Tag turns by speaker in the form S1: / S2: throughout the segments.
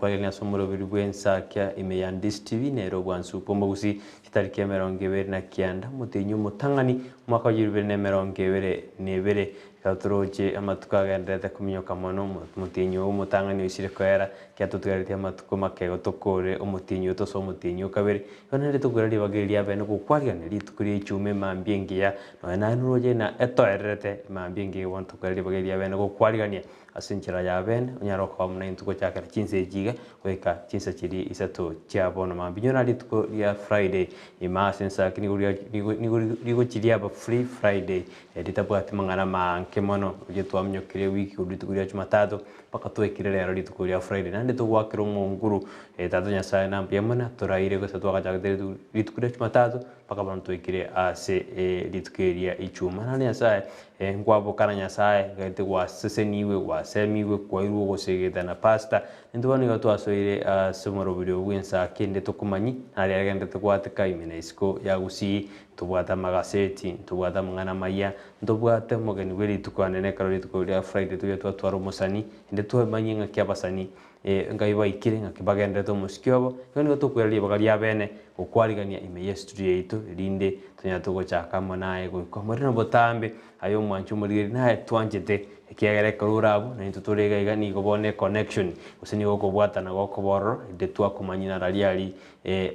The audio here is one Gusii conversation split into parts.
S1: gokwarigania ase omoroberi bw'ensakia ime ya Ndisi TV nere obwansu bw'omogusi chitariki 29 omotienyi omotang'ani omwaka wa 2022 Ekero toroche amatuko agendererete kominyoka mono, omotienyi oyo omotang'ani oisire koera, ekiagera totigaretie amatuko makego tokore omotienyi oyo tosoe omotienyi o kabere, igo naende tokwera ribaga eri riabene gokwarigania rituko ria echuma emambia engiya, nonya naye noroche ng'a etoererete emambia engiya bono tokwera ribaga eri riabene gokwarigania ase enchera ya bene, onyare koba buna intwe gochakera chinsa echi iga goika chinsa chiria isato chia bono mambia. Inyora rituko ria Friday, ime ase ensa ake nigo ria nigo nigo rigochi riaba free Friday, Ritabwati mang'ana maange mono, riria twaminyokire ewiki korwa rituko ria Jumatatu mpaka twaikire rero rituko ria Friday. Naende togoakera omonguru Tata Nyasaye na mbuya mono toraire gose twagachagete rituko ria Jumatatu mpaka bono twaikire ase rituko eri ria Ijumaa. Naende Nyasaye nkwabokana Nyasaye gete gwaseseniwe gwasemigwe kwairwe ogosegeta na pastor. Intwe bono nigo twasoire ase omoroberi obo bw'ensa kende tokomanyi nari agenderete goateka ime na isiko ya Gusii. Ntobwate amagaseti, ntobwate amang'ana amaya, ntobwate omogeni bwe rituko ande nekero rituko ria Friday toria twatwara omosani, ende twamanyie ng'aki abasani ngai baikire, ng'aki bagenderete omosiki obo, igo nigo tokwera ribaga ria bene gokwarigania ime ye studio yaito erinde tonyare togochaka amo naye goika omorero botambe, aye omwanchi omorigereria naye twanchete Ekiagera ekero ore abwo, naintwe tore iga iga, nigo bono econnection, gose nigo okobwatana gokoba ororo, erinde twakomanyia nararia aria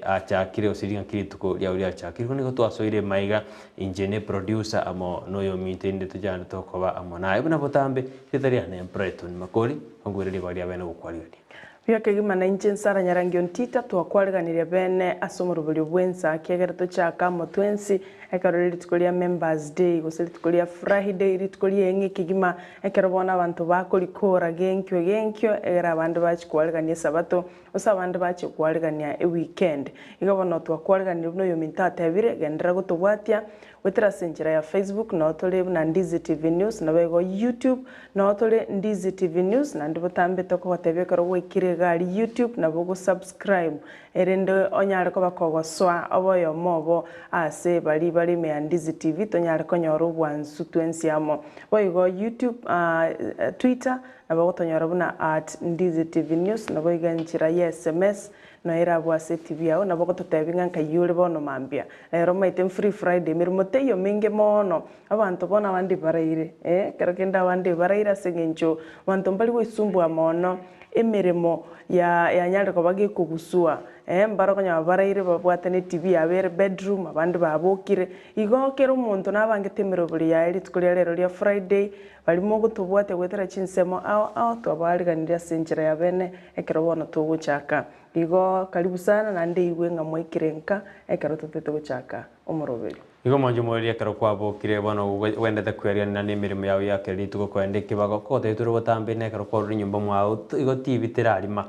S1: achakire gose ring'aki rituko riao riachakire. Igo nigo twasoire maiga, inche ne producer amo na oyominto erinde tochande tokoba amo naye. Buna botambe, rieta riane Brighton Makori, onkoire ribaga ria bene gokwarigania.
S2: Buya kegima nainche Nsara Nyarangi Ontita twakwareganirie bene ase omoroberio bw'ensa ekiagera tochaka amo twensi ekero rire rituko ria Members Day gose rituko ria Furahi Day rituko ri'eng'e kegima ekero bono abanto bakorikora genkio genkio egere abande bachie kwaregania esabato gose abande bachie kwaregania eweekend. Igo bono twakwareganirie buna oyominto atebire genderera gotobwatia Goetera ase enchera ya Facebook nao tore buna Ndizi TV News, naboigo YouTube nao tore Ndizi TV News, naende botambe tokogotebia ekero gwaikire iga aria YouTube nabo ogo subscribe erinde onyare koba kogosoa obe oyomo obo ase baria bare ime ya Ndizi TV tonyare konyora obwansu twensi amo. Boigo YouTube Twitter nabo ogotonyora buna at Ndizi TV News, naboigo enchera ya SMS Noyo erabwo ase etibi yao, nabo ogototebia ng'a nkai ore bono mambia. Rero omanyete mfree Friday, emeremo teiyo menge mono, abanto bono abande baraire, eh, ekero kende abande baraire ase eng'encho abanto mbari goisumbua mono, emeremo ya yanyarire koba gekogusua, eh, mbare okonyora baraire babwate na etibi yabo ere bedroom, abande babokire. Igo kera omonto nabangete emeroberi yaye rituko ria rero ria Friday, baria mogotobwatia goetera chinsemo ao ao, twabaariganirie ase enchera ya bene ekero bono togochaka. Igo karibu sana naende igwe ng'a mwaikire nka ekero totete gochaka omoroberio.
S1: Igo mwanche omoerio ekero kwabokire bono ogendete kwerianera nemeremo yao ya kera rituko koenda ekebago, kogotebia tore botambe na ekero kwarure nyomba mwao igo tibi terarima.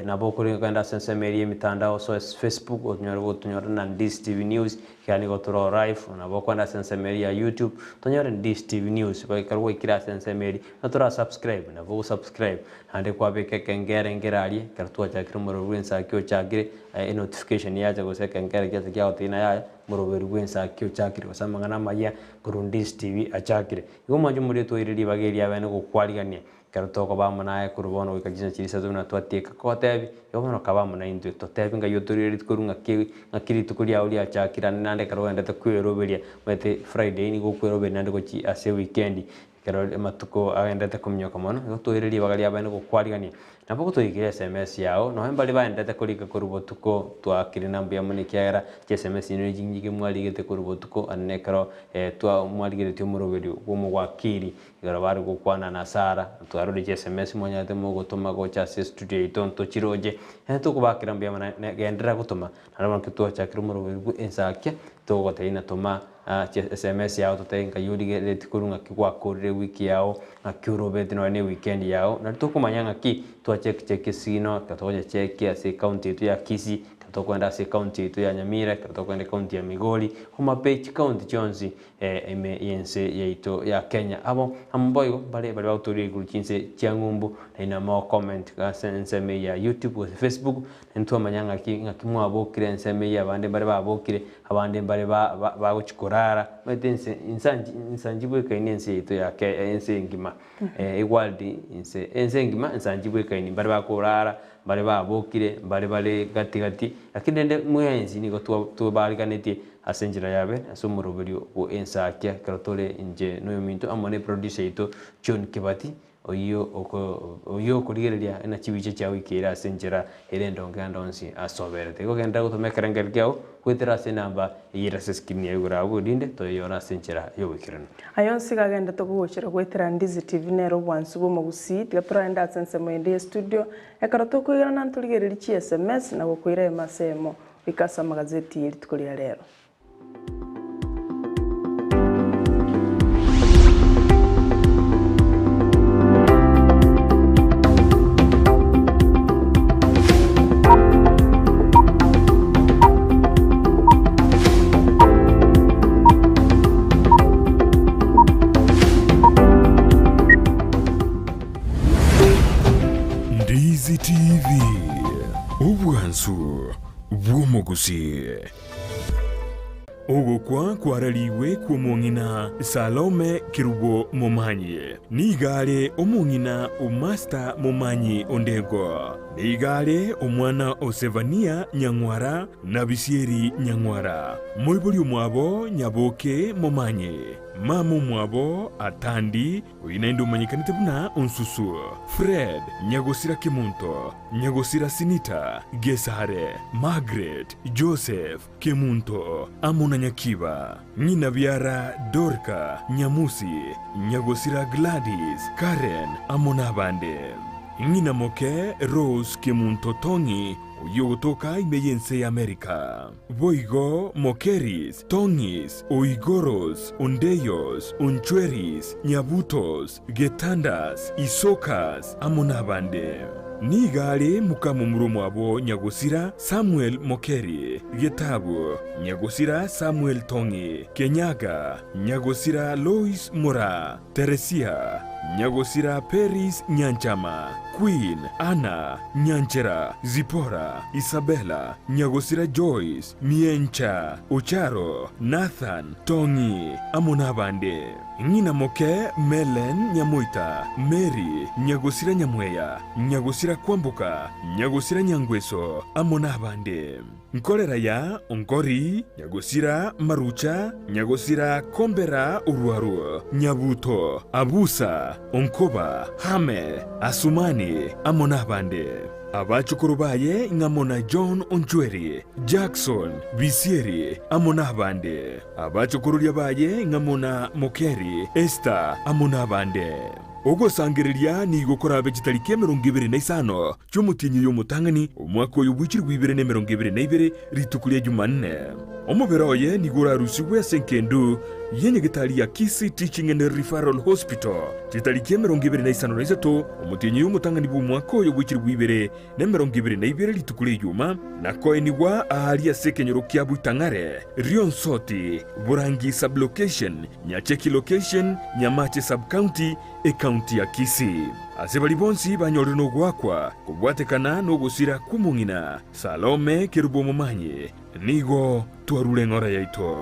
S1: Nabo okore kogenda ase ensemo eria y'emitandao osoe Facebook onyore gotonyora na Ndisi TV News ekiagera nigo tore oo live, nabo okogenda ase ensemo eria ya YouTube tonyore Ndisi TV News, ekero gwaikire ase ensemo eria na tora subscribe nabo ogo subscribe Naende kwabeka ekengere nkere aria, ekero twachakire omorero bw'ensaki ochakire, enotification yacha gose ekengere giacha kiagotebia ng'a yaya, omoroberi bw'ensaki ochakire gose amang'ana amayia korwa Ndizi TV achakire. Igo mwanche moria toire ribaga eria abene gokwarigania, ekero tokoba amo naye korwa bono goika chinsa chiria isato buna twatieka kogotebia, igo bono kaba amo naintwe, totebie ng'ai otorire rituko riria ng'aki ng'aki rituko riao riachakire ande naende ekero ogenderete kweroberia, omanyete Friday nigo okweroberia naende gochia ase ewikendi, Ekero amatuko agenderete kominyoka mono, nigo toire ribaga ri'abaene gokwarigania. Nabo gotoikire SMS yao, nonya mbaria baenderete korika korwa botuko, twakire na mbuya mono ekiagera chiSMS chiaino nechinyinge mwarigete korwa botuko, aye nekero twa mwarigeretie omoroberio bw'omogwakiri, ekero bare gokwana na Sarah, twarorire chiSMS mwanyarete mogotoma gocha ase estudio yaito ntochiroche, tokobakera mbuya mono naende genderera gotoma, Naende bono ekero twachakire omoroberio bwe ensakia, togotebia ng'a toma sms yao totebe nkai origereretie korwa ng'aki gwakorire ewiki yao, ng'aki orobete nonye na eweekend yao, nario tokomanya ng'aki twacheck check esino, ekero togocha check ase ecounty yaito ya Kisii, ekero tokogenda ase ecounty yaito ya Nyamira, ekero tokogenda ecounty ya Migori, Homa Bay, chicounty chionsi ime y'ense yaito ya Kenya. Abo amo boigo mbare baria bagotoria igoro chinse chia ng'umbu, nainwe amo comment ase ensemo eye ya YouTube gose Facebook, Ntwamanya ng'aki ng'aki mwabokire ensemo eyio abande mbare babokire, abande mbare ba ba bagochia korara, omanyete ense insa insa nchibwekaini ense yaito ya ke ense engima eworld inse ense engima insa nchibwekaini mbare bakorara, Mbare babokire, mbare bare gati gati, lakini rende mwensi nigo twabariganetie ase enchera yabe, ase omoroberio bwe ensakia ekero tore inche na oyominto amo ne producer yaito John Kibati, oyio oko oyio okorigereria ng'a chibicha chiao ikeire ase enchera ere endonge ande onsi ase oberete. Igo genderera gotoma ekerengerio kiao goetera ase enamba eyio ere ase escreen yaye igoro abwo erinde toyeyore ase enchera y'oboikeranu.
S2: Aye onsi iga agendete kogochera goetera Ndizi TV nere obwansu bw'omogusii, tiga toragende ase ensemo ende ye studio, Ekero tokoirana ntorigererie chi sms na gokoira emo ase emo goika ase amagazeti ye rituko ria rero.
S3: Ndizi TV, obwansu bw'omogusii. Ogokwa kwararigwe kw'omong'ina Salome Kerubo Momanyi. Nigo are omong'ina o Master Momanyi Ondego. Nigo are omwana o Sevania Nyang'wara na Bisieri Nyang'wara. Moibori omwabo Nyaboke Momanyi. Mama omwabo Atandi Oyio naende omanyekanete buna Onsusu, Fred, Nyagosira Kemunto, Nyagosira Sinita, Gesare, Margaret, Joseph, Kemunto, amo na Nyakiba. Ng'ina biara Dorka, Nyamusi, Nyagosira Gladys, Karen, amo nabande. Ng'ina moke Rose Kemunto Tong'i oyio ogotoka ime y'ense y'Amerika. Boigo Mokeris, Tong'is, Oigoros, Ondeyos, Onchweris, Nyabutos, Getandas, Isokas, amo nabande. Nigo are mokamomura omwabo nyagosira Samuel Mokeri, Getabu, nyagosira Samuel Tong'i, Kenyaga, nyagosira Lois Moraa, Teresia, nyagosira Peris Nyanchama, Queen, Anna, Nyanchera, Zipora, Isabella, nyagosira Joyce, Miencha, Ocharo, Nathan, Tong'i, amo nabande. Ng'ina moke Melen Nyamoita, Mary, nyagosira Nyamweya, nyagosira Kwamboka, nyagosira Nyangweso, amo nabande. Nkorera ya Ongori, nyagosira Marucha, nyagosira Kombera Orwaru, Nyabuto, Abusa, Onkoba, Hame, Asumani, amo nabande. Abachukuru baye ng'amo na John Onchweri, Jackson, Bisieri, amo nabande. Abachukururia baye ng'amo na Mokeri, Esther, amo nabande. Ogosangereria nigo korabe chitariki 25 chi'omotienyi oyo omotang'ani, omwaka oyo bw'echilifu ibere na 22, rituko ria Jumanne. Omobere oye nigo orarusigwe ase engendu y'enyagetari ya Kisii Teaching and Referral Hospital chitariki 23 omotienyi oyo omotang'ani bw'omwaka oyo bw'echilifu ibere na 22 rituko ri'Ejuma, na koenigwa aaria ase ekenyoro kia Buitang'are, Rionsoti, Borangi Sub-location, Nyacheki Location, Nyamache Sub-county, Ecounty ya Kisii. Ase baria bonsi banyorire nogoakwa kobwatekana nogosira kw'omong'ina Salome Kerubo Omomanyi, nigo twarure eng'ora yaito.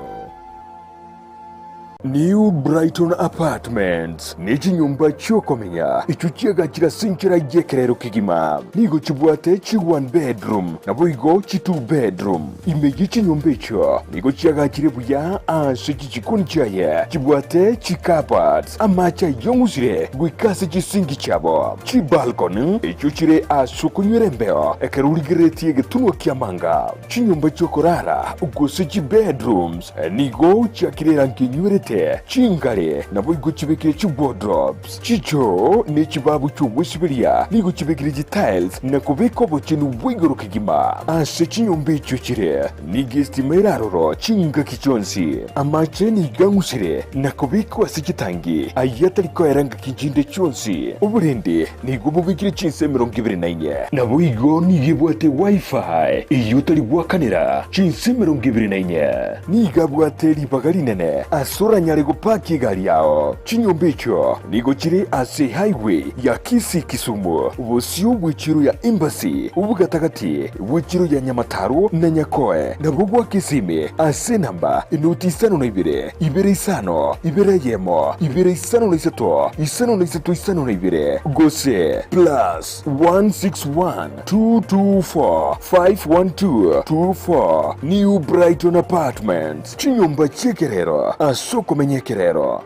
S3: New Brighton Apartments nechinyomba chi'okomenya echio chiagachire ase enchera y'ekerero kegima. Nigo chibwate chi one bedroom naboigo chi two bedroom. Ime ye chinyomba echio nigo chiagachire buya ase chichikoni chiaye chibwate chicupboards, amache ayong'usire goika ase chisingi chiabo, chibalcony echio chire ase okonywera embeo ekero origereretie egetunwa ki'amanga. Chinyomba chi'okorara gose chibedrooms nigo chiakire erangi enywerete, chingare naboigo chibekire chiwardrobes, chichoo ne chibabu chi'ogwesiberia nigo chibekire chitiles na kobeka obochenu bwa igoro kegima. Ase chinyomba echio chire nigo estima ere aroro chingaki chionsi. Amache nigo ang'usire na kobekwa ase chitangi ayio atari koera ngaki chinde chionsi. Oborende Nigo bobekire chinsa 24. Naboigo nigo ebwate Wi-Fi eyio otari goakanera chinsa 24. Nigo abwate ribaga rinene ase oraire. Oranyare gopaki egari yao. Chinyomba echio nigo chire ase highway ya Kisii Kisumu, bosio bw'echiro ya Embassy, obogatagati bw'echiro ya Nyamataro na Nyakoe, nabwo gwa Kisimi ase enamba enoti isano na ibere, ibere isano, ibere eyemo, ibere isano na isato, isano na isato isano na ibere, gose plus 161 224 512 24 New Brighton Apartments. Chinyomba chi'ekerero ase okomenya ekerero.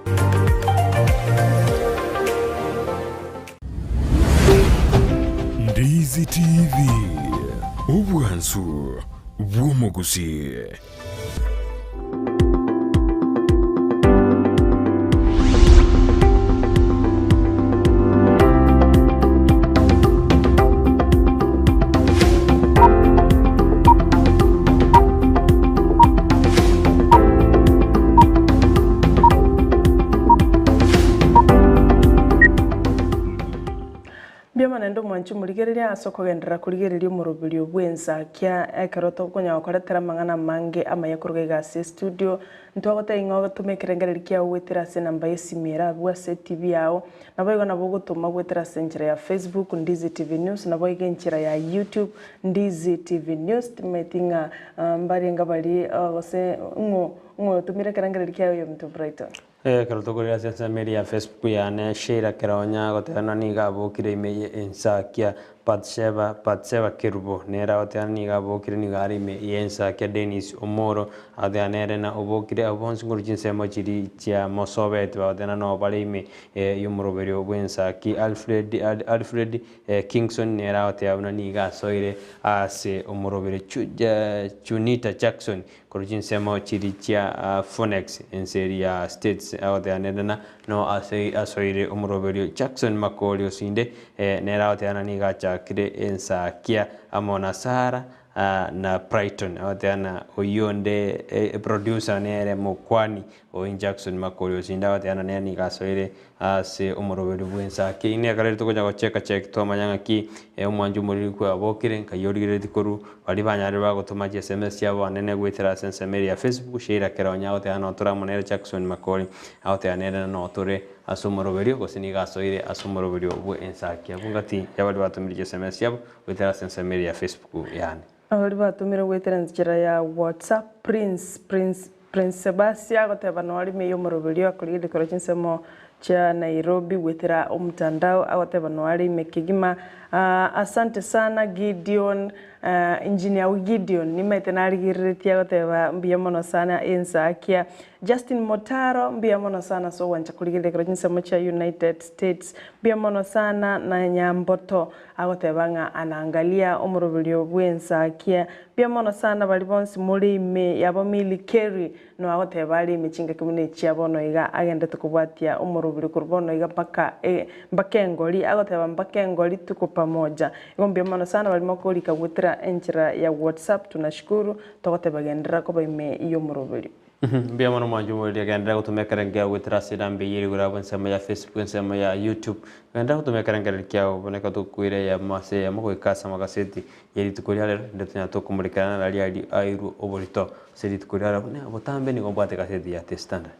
S3: Ndizi TV, obwansu bw'omogusii.
S2: Mbuya mono naende omwanchi omorigereria ase okogenderera korigereria omoroberio bw'ensakia ekero tokonya gokoretera amang'ana amange amaya koruga iga ase estudio. Ntwagotebia ng'a otome ekerengererio kiao goetera ase enamba y'esimi ere abwo ase etibi yao. Naboigo nabo ogotoma goetera ase enchera ya Facebook, Ndizi TV News, naboigo enchera ya YouTube, Ndizi TV News. Timanyeti ng'a mbarenge baria gose ng'o ng'o otomire ekerengererio kiaye oyominto Brighton.
S1: Ekero tokorire ase ensemo eria ya Facebook yane, Sheila Keronya agoteba ng'a nigo abokire ime ye ensakia Bathsheba, Bathsheba Kerubo nere agoteba nigo abokire nigo are ime y'ensakia Dennis Omoro agoteba nere na obokire abwo bonsi nkorwa chinsemo chiria chia Mosobeti bagoteba nabo bare ime y'omoroberio bw'ensaki Alfred, Alfred Kingson nere agoteba buna nigo asoire ase omoroberio Junita Jackson Korwa chinsemo chiria chia Phoenix, ense eria ya States, agoteba nere na no ase asoire omoroberio Jackson Makori Osinde, nere agoteba na nigo achakire ensakia amo na Sarah na Brighton, agoteba na oyio onde producer nere Mokwani Oin Jackson Makori Osinde agoteba na nere nigo asoire Ase omoroberio bw'ensa ake ine ekero togocha gocheka cheki twamanya ng'aki omwancho omoriri kwabokire, nkai origereretie korwa baria banyarire bagotoma chi sms chiabo anene goetera ase ensemo eria ya Facebook, Sheila Keronya agoteba notore amo nere Jackson Makori agoteba nere notore ase omoroberio gose nigo asoire ase omoroberio bwe ensa ake. Abwo ngati ya baria batomire chi sms chiabo goetera ase ensemo eria ya Facebook yane.
S2: Abaria batomire goetera enchera ya WhatsApp, Prince Prince Prince Sebasia agoteba noo arime y'omoroberio akorigereria korwa chinsemo chia Nairobi goetera omotandao agoteba noo are ime kegima Asante sana Gideon Engineer Gideon nimaete narigereretie agoteba mbuya mono sana ensakia Justin Motaro mbuya mono sana ase ogwancha korigereria korwa chinsemo chia United States mbuya mono sana na Nyamboto Agoteba ng'a anaangalia omoroberio bw'ensakia. Mbuya mono sana baria bonsi more ime yabo Millie Carey no agoteba are ime chingaki buna echia bono iga agendete kobwatia omoroberio korwa bono iga mpaka mpaka engori agoteba mpaka engori tuko pamoja. Igo mbuya mono sana baria mokorika goetera enchera ya WhatsApp tunashukuru togoteba genderera koba ime y'omoroberio.
S1: Mbuya mono mwanche omoreri genderera gotoma ekerengo kiao goetera ase enamba eyio ere igoro abwo ensemo ya Facebook ensemo ya YouTube genderera gotoma ekerengererio kiao buna ekero tokoira eyemo ase eyemo goika ase amagaseti ye rituko ria rero rinde tonyare tokomorekerana nario aria airwe oborito ase rituko ria rero buna botambe nigo mbwate egaseti ya The Standard.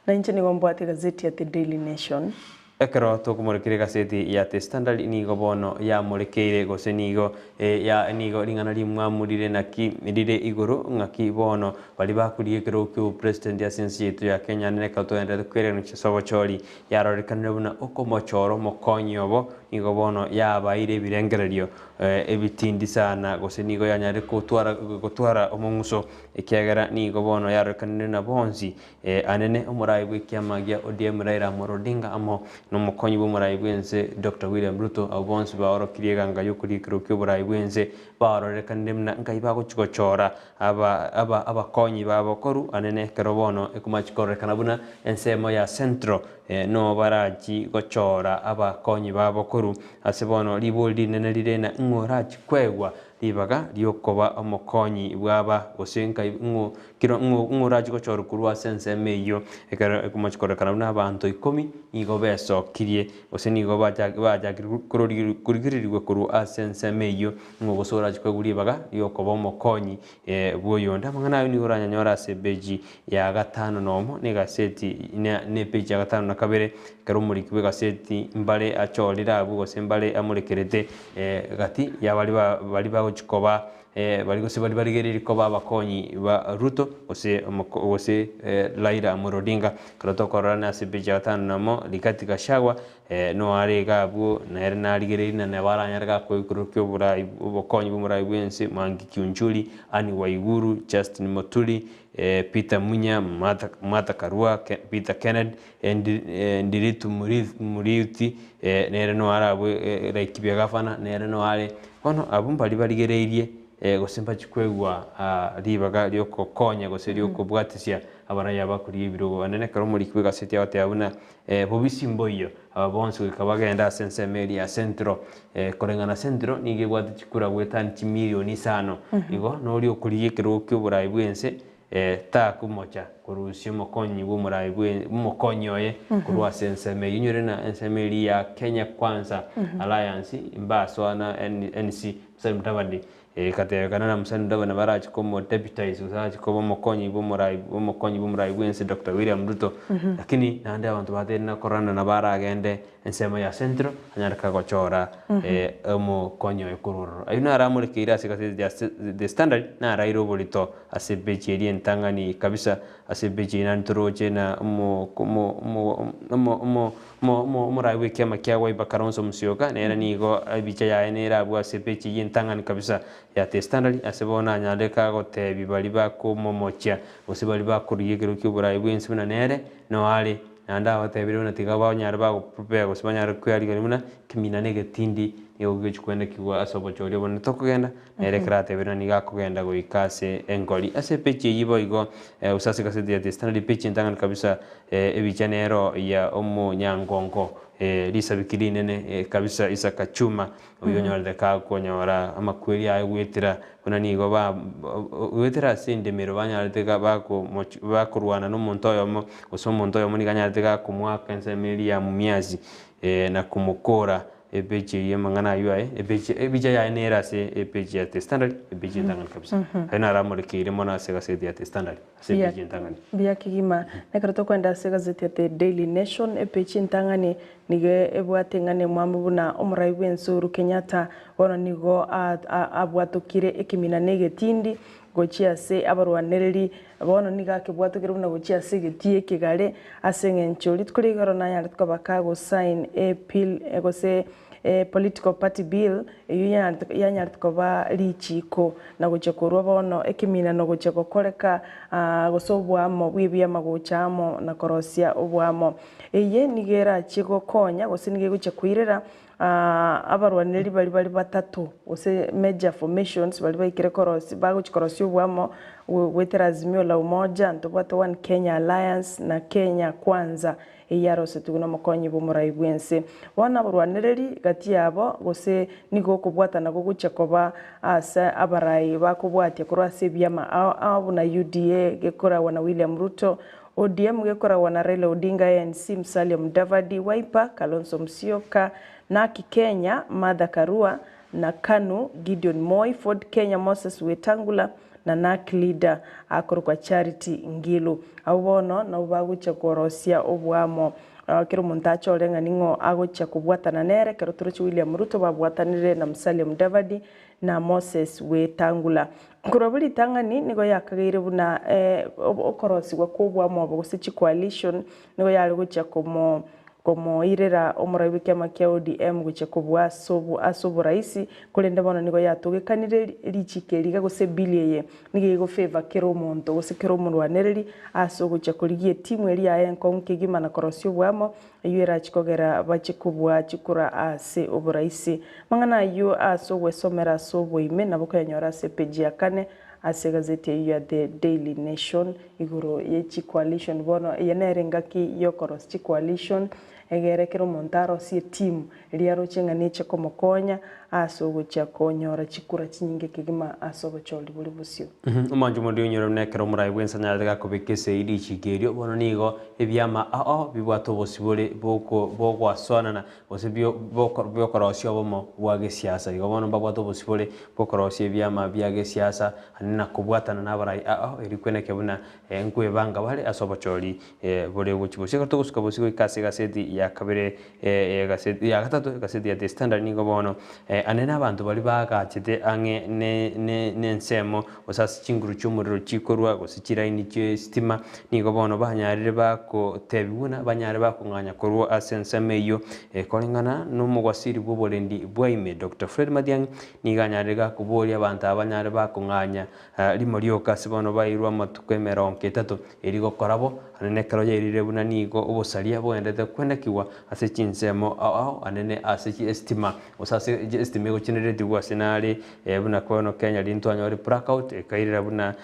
S2: Na inche nigo mbwate egazeti ya The Daily Nation.
S1: Ekero tokomorekera egaseti ya The Standard nigo bono yamorekeire gose nigo ya nigo ring'ana rimwamu rire naki rire igoro ng'aki bono baria bakorigia ekerogo ki'obopresident ase ense yaito ya Kenya nere ekero togendererete kwereganwa ase obochori yarorekanire buna okomochora omokonyi obo nigo bono yabaeire ebirengererio ebitindi sana gose nigo yanyarire gotwara gotwara omong'uso ekiagera nigo bono yarorekanire na bonsi Anene omorai bw'ekiama gia ODM Raila Amolo Odinga amo nomokonyi bw'omorai bw'ense Doctor William Ruto abwo bonsi baorokirie eganga y'okorikirwa ki'oborai bw'ense barorekanire buna nkai bagochi gochora aba aba abakonyi babo koru anene ekero bono ekomachi kororekana buna ensemo ya Central no barachi gochora abakonyi babo koru ase bono ribori rinene rire na ng'o orachi koegwa. ribaga riokoba omokonyi bwaba gose nkai ng'o kero ng'o ng'o orache gochorwa korwa ase ensemo eyio ekero ekomochi kororekana buna abanto ikomi nigo besokirie gose nigo bacha bachakire korori korigererigwa korwa ase ensemo eyio ng'o gose orache koegwa ribaga riokoba omokonyi bwa oyonde. Amang'ana ayio nigo oranyanyore ase epeji ya gatano na omo na egaseti na na epeji ya gatano na kabere, ekero omoriki bwa egaseti mbare achorire abwo gose mbare amorekerete gati ya baria ba baria bagochi koba baria gose baria barigereiri koba abakonyi ba Ruto gose omoko gose Raila Amolo Odinga. Ekero tokorora na ase epeji ya gatano na omo, Rigathi Gachagua Noare iga abwo, nere narigereiri na nabo aranyare gakoa ekerogo ki'oborai obokonyi bw'omorai bw'ense, Mwangi Kiunjuri, Anne Waiguru, Justin Muturi, Peter Munya, Martha Martha Karua, Ke Peter Kenneth, Ndi Ndiritu Muri Muriuti, nere noare abwo Laikipia gavana, nere noare. Bono abwo mbaria barigereirie gose mbachie koegwa ribaga riokokonya gose riokobwatisia abarai aba koria ebirogo. Naende ekero omoriki bw'egaseti agoteba buna Bobisi mboiyo, aba bonsi goika bagende ase ensemo eria ya Central. Koreng'ana Central nigo ebwate chikura goetania chimilioni isano. Igo noria okorigia ekerogo ki'oborai bw'ense takomocha korusia omokonyi bw'omorai bwe omokonyi oye korwa ase ensemo eyio. Inyore na ensemo eria ya Kenya Kwanza Alliance mbasoa na NC Musalia Mudavadi Egateebekana na Musa Mudavadi nabo arache komodeputize gose arache koba omokonyi bw'omorai omokonyi bw'omorai bw'ense Doctor William Ruto. Lakini naende abanto bateire na kororana nabo aragende ensemo ya Central anyare kagochora omokonyi oye korwa ororo. Ayio naro amorekeire ase egaseti ya The Standard naraire oborito ase epeji eria entang'ani kabisa ase epeji eyio naende toroche na omo omo omo omo omo Omo omo omorai bw'ekiama kia Wiper Kalonzo Musyoka nere nigo ebicha yaye nere abwo ase epeji eyio entang'ani kabisa ya The Standard ase bono anyare kagotebia baria bakomomochia gose baria bakorigia ekerogo ki'oborai bw'ense buna nere noare naende abatebire buna tiga banyare bagoprepare gose banyare kwearigania buna ekemina na egetindi nigo kegochia koendekigwa ase obochori obonene tokogenda nere ekero atebire buna nigo akogenda goika ase engori. Ase epeji eyio boigo gose ase egaseti ya The Standard epeji entang'ani kabisa Ebicha nero ya omonyangongo, risabiki rinene kabisa Isaka Chuma, oyio onyorete kakonyora amakweri aye goetera buna nigo ba goetera ase endemero banyarete bakomoch bakorwana na omonto oyomo, gose omonto oyomo nigo anyarete gakomoaka ensemo eria ya Mumias na komokora Epeji eyio amang'ana ayio aye, epeji ebicha yaye nere ase epeji ya The Standard, epeji entang'ani kabisa. Ayio naro amorekeire mono ase egaseti ya The Standard, ase
S2: Buya,
S1: epeji entang'ani.
S2: buya kegima. Nekero tokoenda ase egazeti ya The Daily Nation, epeji entang'ani nigo ebwate eng'ana emwamu buna omorai bw'ense Uhuru Kenyatta bono nigo a- a- abwatokire ekemina na egetindi gochia ase abarwanereri Bono nigo akebwatokire buna gochia ase egetii ekegare, ase eng'encho rituko ria igoro nanyarete koba kagosign e bill gose e political party bill eyio yanyarete yanyarete koba richiiko na gochia korwa bono ekeminano gochia gokoreka gose oboamo bwa ebiama gocha amo na korosia oboamo. Eye nigo erachie gokonya gose nigo egochia koirera Abarwanereri baria bare batato, gose major formations baria baikire korosia bagochia korosia oboamo goetera Azimio la Umoja, ntobwate One Kenya Alliance na Kenya Kwanza eyio yarosetigwe na omokonyi bw'omorai bw'ense. Bono abarwanereri gati yabo gose nigo okobwatana gogochia koba ase abarai bakobwatia korwa ase ebiama ao ao buna UDA gekoragwa na William Ruto, ODM gekoragwa na Raila Odinga, ANC, Musalia Mudavadi, Wiper, Kalonzo Musyoka, Narc Kenya, Martha Karua, na Kanu, Gideon Moi, Ford Kenya, Moses Wetangula, na Narc leader akorokwa Charity Ngilu. Abwo bono nabwo bagochia korosia oboamo kera omonto achore ng'a ning'o agochia kobwatana nere ekero toroche William Ruto babwatanire na Musalia Mudavadi na Moses Wetangula. Korwa abwo ritang'ani nigo yakageire buna okorosigwa kw'oboamo obo gose chicoalition nigo yare gochia komo komoirera omorai bw'ekiama kia ODM gochia kobua ase ase oboraisi, korende bono nigo yatogekanire richiko eri iga gose ebill eye nigo ego favour kera omonto gose kera omorwanereri ase ogochia korigia etimu eria yaye enkong'u kegima na korosia oboamo Eyio erache kogera bache kobua chikura ase oboraisi. Amang'ana ayio ase ogwesomera ase oboime nabo koyanyora ase epeji ya kane ase egazeti eyio ya The Daily Nation igoro ye chicoalition. Bono eye nere engaki yokorosia chicoalition egere kera omonto arosie etimu eria aroche ng'a neche komokonya Ase ogochia konyora chikura chinyinge kegima ase obochori bore bosio.
S1: Omonto omonde oinyore buna ekero omorai bw'ense anyarete gakobeka esegi richiiko erio, bono nigo ebiama ao bibwate obosibore bw'ogoasoanana gose bi'okorosia obomo bwa gesiasa. Igo bono mbabwate obosibore bw'okorosia ebiama bia gesiasa naende na kobwatana nabarai ao erio kweneke buna nkwebanga bare ase obochori bore gochia bosio. Ekero togosuka bosio goika ase egaseti ya kabere Egaseti ya gatato, egaseti ya The Standard nigo bono ane nabanto baria baagachete ang'e nensemo gose ase chinguru chi'omorero chikorwa gose chiraini chi'esitima, nigo bono banyarire bagotebiwa buna banyare bakong'anya korwa ase ensemo eyio. Koreng'ana nomogwasiri bw'oborendi bwa ime Doctor Fred Matiang'i nigo anyarire gakoboria abanto aba banyare bakong'anya rimo rioka ase bono bairwe amatuko emerongo etato Erio gokora bo, anene ekero yairire buna nigo obosaria bogenderete kwenekigwa ase chinsemo ao ao, anene ase chi'esitima, gose ase esitima egochineretigwa ase nare buna kono Kenya riria ntwanyore blackout, ekairera buna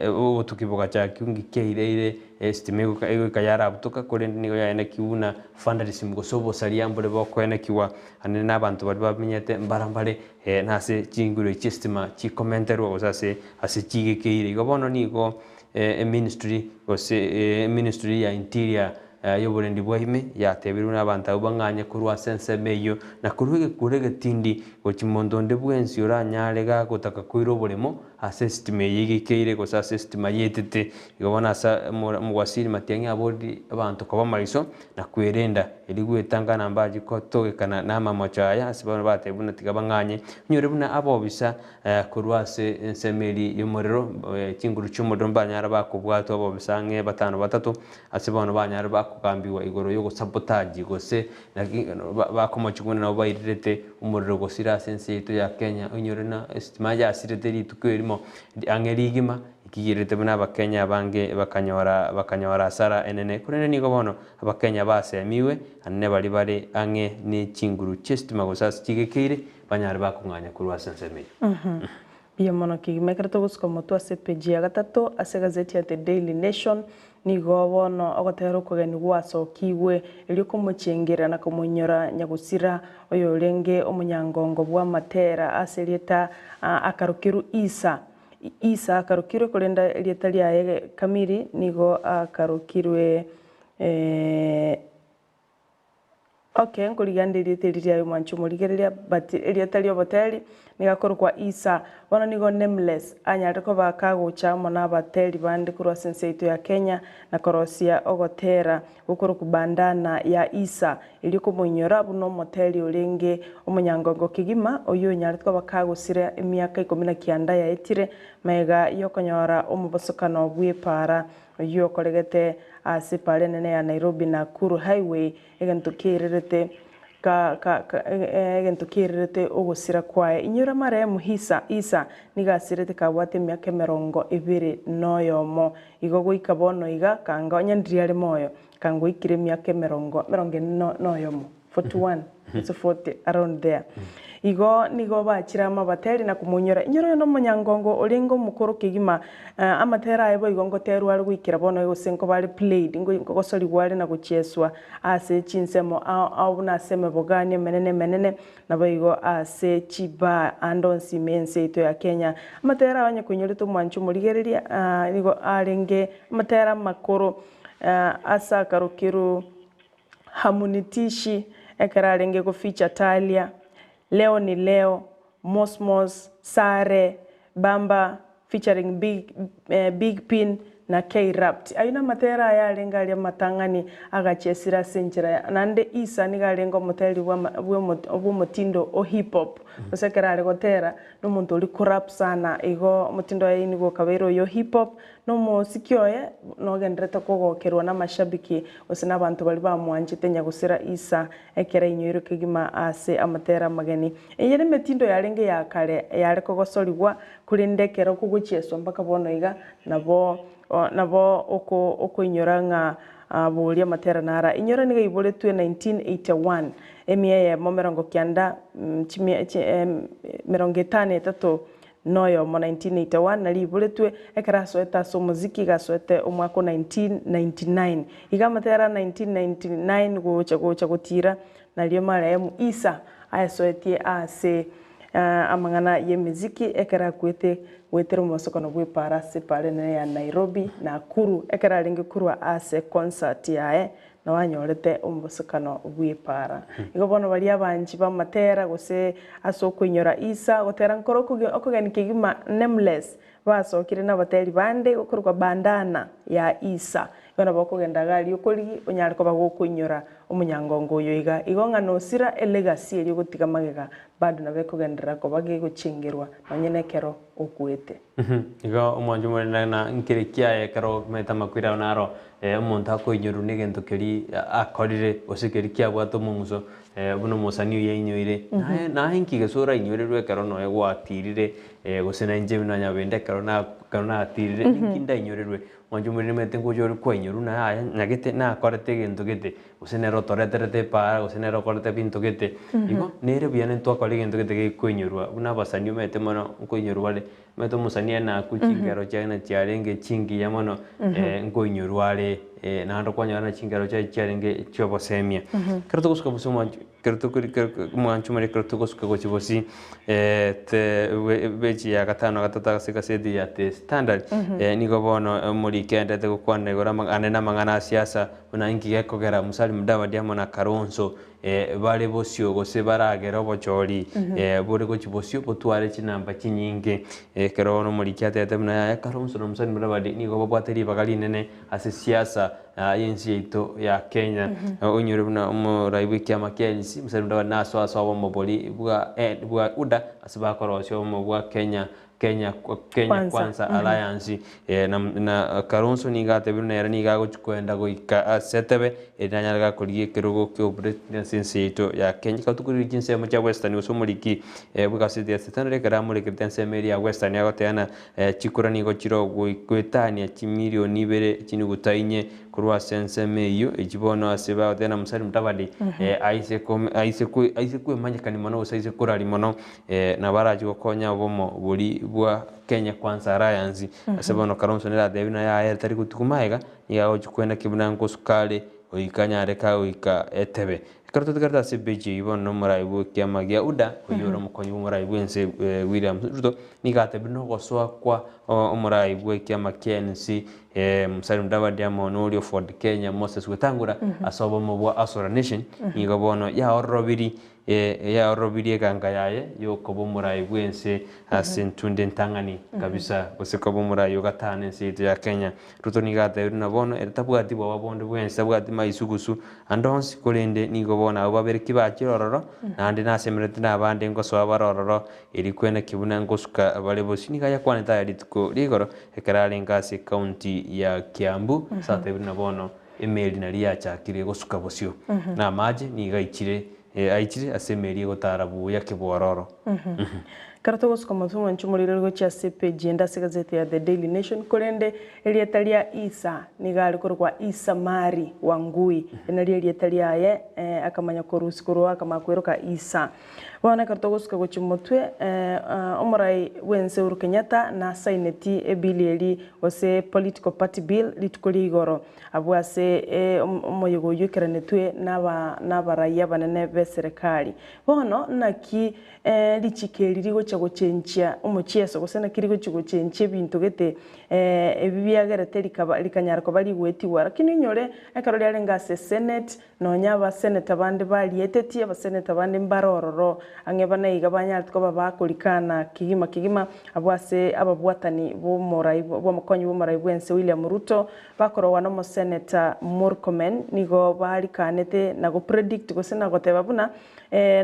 S1: obotuki bogachakigwa nki kiaireire esitima egoika yarabutoka, korende nigo yaenekigwe buna vandalism gose obosaria mbore bokoenekigwa anene na abanto baria bamenyete mbara mbare nase chinguru chi'esitima chikomenterwa gose ase ase chigekeire. Igo bono nigo Eministry gose eministry ya interior y'oborendi bwa ime yatebirwe buna abanto abwo bang'anye korwa ase ensemo eyio, na korwa egekuro egetindi gochia monto onde bwensi oranyare gagotaka koira oboremo ase esitima eye igekeire gose ase esitima yetete. Igo bono ase omogwasiri matiang'i aboriri abanto koba maiso na kwerenda erio gwetanga na mbachi kotogekana namamocho aya ase bono batebire buna tiga bang'anye. Onyore buna abobisa Korwa ase ensemo eria y'omorero, chinguru chi'omorero mbanyare bakobwatwa abobisa ang'e batano batato, ase bono banyare bakogambigwa igoro y'ogosabotage gose naki bakomochia buna nabo bairerete omorero gosira ase ense yaito ya Kenya, oinyore na esitima yasirete rituko erimo ang'e rigima, ekigerete buna abakenya abange bakanyora bakanyora hasara enene. Korende nigo bono abakenya basemiwe, naende baria bare ang'e ne chinguru chi'esitima gose ase chigekeire, Banyare bakong'anya korwa ase ensemo eyio.
S2: Mbuya mono kegima. Ekero togosuka omotwe ase epeji ya gatato ase egazeti ya The Daily Nation, nigo bono ogotera okogeni gwasokigwe erio komochengera na komoinyora nyagosira oyorenge omonyangongo bw'amatera ase erieta akarokerwe Isa. Isa akarokirwe korende erieta riaye kamiri nigo akarokirwe Okay, nkorigia nde erieta eri riaye omwanchi omorigereria, but erieta ri'oboteri nigo akorokwa Isa. Bono nigo Nameless anyarire koba kagocha amo na abateri bande korwa ase ense yaito ya Kenya na korosia ogotera gokorokwa Bandana ya Isa, erio komoinyora buna omoteri orenge omonyangongo kegima oyio onyarete koba kagosira emiaka ikomi na kianda yaetire magega yokonyora omobosokano bw'epaara Oyio okoregete ase epaara enene ya Nairobi Nakuru Highway, egento kiairerete ka ka ka egento kiairerete ogosira kwaye. Inyora marehemu Hisa Isa nigo asirete kabwate emiaka emerongo ebere noyomo. Igo goika bono iga kanga onye ndiri are moyo, kanga oikire emiaka emerongo emerongo ene noyomo, 41 gose 40 around there. Igo nigo bachire amo abateri na komoinyora, Inyora oyo nomonyangongo orenge omokoro kegima, amatera aye boigo ngoterwa are goikera bono gose nkoba are played, ngogosorigwa are na gochieswa ase chinsemo ao ao buna ase emebogani emenene emenene, naboigo ase chibar ande onsi ime y'ense yaito ya Kenya. Amatera aye onye koinyorete omwancho omorigereria, nigo arenge amatera amakoro ase akarokerwo Hamunitishi ekero arenge goficha Talia, Leo ni Leo, Mosmos, Sare, Bamba featuring Big, Big Pin na K-Rapt. Ayio namatera aye arenge aria amatang'ani agachesire ase enchera naende Isa nigo arenge omoteri bw'omotindo o hip hop gose ekero are gotera nomonto oria korap sana igo omotindo oye nigo okabeire oyo hip hop Nomosiki oye nogenderete kogokerwa namashabiki gose nabanto baria bamwanchete nyagusira Isa ekero ainyoirwe kegima ase amatera amageni. Eye nemetindo yarenge ya kare yare kogosorigwa, korende ekero kogochieswa mpaka bono iga nabo nabo okoinyora ng'a boria amatera nara. Inyora nigo aiboretwe 1981, emia eyemo merongo kianda chimia merongo etano etato Noyomo 1981 nario iboretwe ekero asoete ase omoziki iga asoete omwaka o 1999. Iga amatera a 1999 gocha gocha gotira nario marehemu Isa aesoetie ase amang'ana y'emeziki ekero akwete goetera omobasokano bw'epaara ase epaara enene ya Nairobi, Nakuru, ekero arenge korwa ase concert yaye nabo anyorete omobosokano bw'epaara. Igo bono baria abanchi b'amatera gose ase okoinyora Isa, gotera nkore okogeni kegima Nameless, Basokire nabateri bande gokorokwa Bandana ya Isa. Igo nabo okogenda iga aria okorigi onyare koba gokoinyora omonyangongo oyo iga. Igo ng'a nosira elegacy eria ogotiga magega bado nabo ekogenderera koba gegochengerwa nonye nekero okwete.
S1: Igo omwancho omonene na nkere kiaye ekero omanyete amakweri ao naro omonto akoinyorwa negento keria akorire gose keria kiabwate omong'uso buna omosani oyio ainyoire. Naye naye nki gose orainyorerwe ekero nonya gwatirire gose na inche buna nyabende ekero na ekero natirire ninki ndainyorerwe? Mwanche omoriri nimanyete ngocha ore kwainyorwa buna yaya nyagete nakorete egento gete, gose nere otoreterete epaara gose nere okorete ebinto gete. Igo, nere buya nintwakora egento gete gekoinyorwa buna abasani omanyete mono nkoinyorwa bare, omanyete omosani aye nakwe chingero chiaye na chiarenge chingiya mono nkoinyorwa are naende okonyora na chingero chiaye chiarenge chiobosemia. Ekero togosuka bosa omwancho. Ekero tokori kero omwancho omoria ekero togosuka gochia bosio te bechi ya gatano na gatato ase egaseti ya The Standard, nigo bono omoriki aendete gokwana igoro ama ande na amang'ana a siasa buna inki gekogera Musalia Mudavadi amo na Kalonzo bare bosio gose baragere obochori bore gochia bosio botware chinamba chinyinge. Ekero bono omoriki atebete buna yaya Kalonzo na Musalia Mudavadi nigo babwate ribaga rinene ase siasa y'ense yaito ya Kenya. Onyore buna omorai bw'ekiama kia NC, Musalia Mudavadi nasoe ase obomo boria bwa bwa UDA ase bakorosia obomo bwa Kenya Kenya Kenya
S2: Kwanza.
S1: Kwanza Alliance na na Kalonzo nigo atebire buna ere nigo agochi koenda goika ase etebe eri nanyare gakorigia ekerogo kia obopresident ase ense yaito ya Kenya. Ekero tokorigia chinsemo chia Western gose omoriki bw'egaseti ya Standard ekero amorekerete ensemo eria ya Western agoteba ng'a Chikura nigo chire goetania chimilioni ibere chinuguta inye korwa ase ensemo eyio, echi bono ase bagoteba na Musalia Mudavadi aise aise aise kwemanyekania mono gose aise koraria mono nabo arache gokonya obomo boria bwa Kenya Kwanza Alliance. Ase bono Kalonzo nere atebirie buna yaya ere tari gotigwa magega, nigo agochia kwenda ki buna ngosuka are goika anyare kagoika etebe. Ekero totigarete ase ebeji eyio bono nomorai bw'ekiama gia UDA, oyio ore omokonyi bw'omorai bw'ense William Ruto, nigo atebire nogosoa kwa omorai bw'ekiama kia NC Musalia Mudavadi amo noria o Ford Kenya Moses Wetangula ase obomo bwa Hustler Nation, nigo bono yaororobiri yaororobirie eganga yaye yokoba omorai bw'ense ase entunde entang'ani kabisa gose koba omorai o gatano ense yaito ya Kenya. Ruto nigo atebirie buna bono ere tabwati bwoba bonde bwensi, tabwati maisugusu ande onsi, korende nigo bono abwo babere kibachire ororo, naende nasemeretie nabande ngosoa bare ororo, erio kweneki buna ngosuka bare bosio. Nigo ayakwanete aya rituko ria igoro, ekero arenge ase ecounty ya Kiambu, ase atebirie buna bono emeri naria yachakire gosuka bosio, na amache nigo aichire aichire ase emeri egotara buya kebwororo.
S2: Ekero togosuka omotwe mwanche omorero gochia ase epeji ende ase egazeti ya The Daily Nation, korende erieta ria Isa nigo are korokwa Isa Mari Wangui, eri nario erieta riaye akamanya korusia korwa akamanya kweroka Isa. Bono ekero togosuka gochia motwe, omorai bw'ense Uhuru Kenyatta nasaineti ebill eri gose Political Party Bill rituko ria igoro. Abwo ase omoyega oyio oikeranetwe nabarai abanene b'eserekari. Bono naki richiko eri rigochia gochenchia omochieso, gose naki rigochia gochenchia ebinto gete ebi biagerete rikaba rikanyara koba rigoetigwa. Lakini onyore ekero riarenge ase esenate, nonya abaseneta bande barietetie, abaseneta bande mbare ororo ang'e bane iga banyarete koba bakorikana kegima kegima abwo ase ababwatani b'omorai bw'omokonyi bw'omorai bw'ense William Ruto, Bakorogwa n'omoseneta Murkomen nigo barikanete na gopredict gose na goteba buna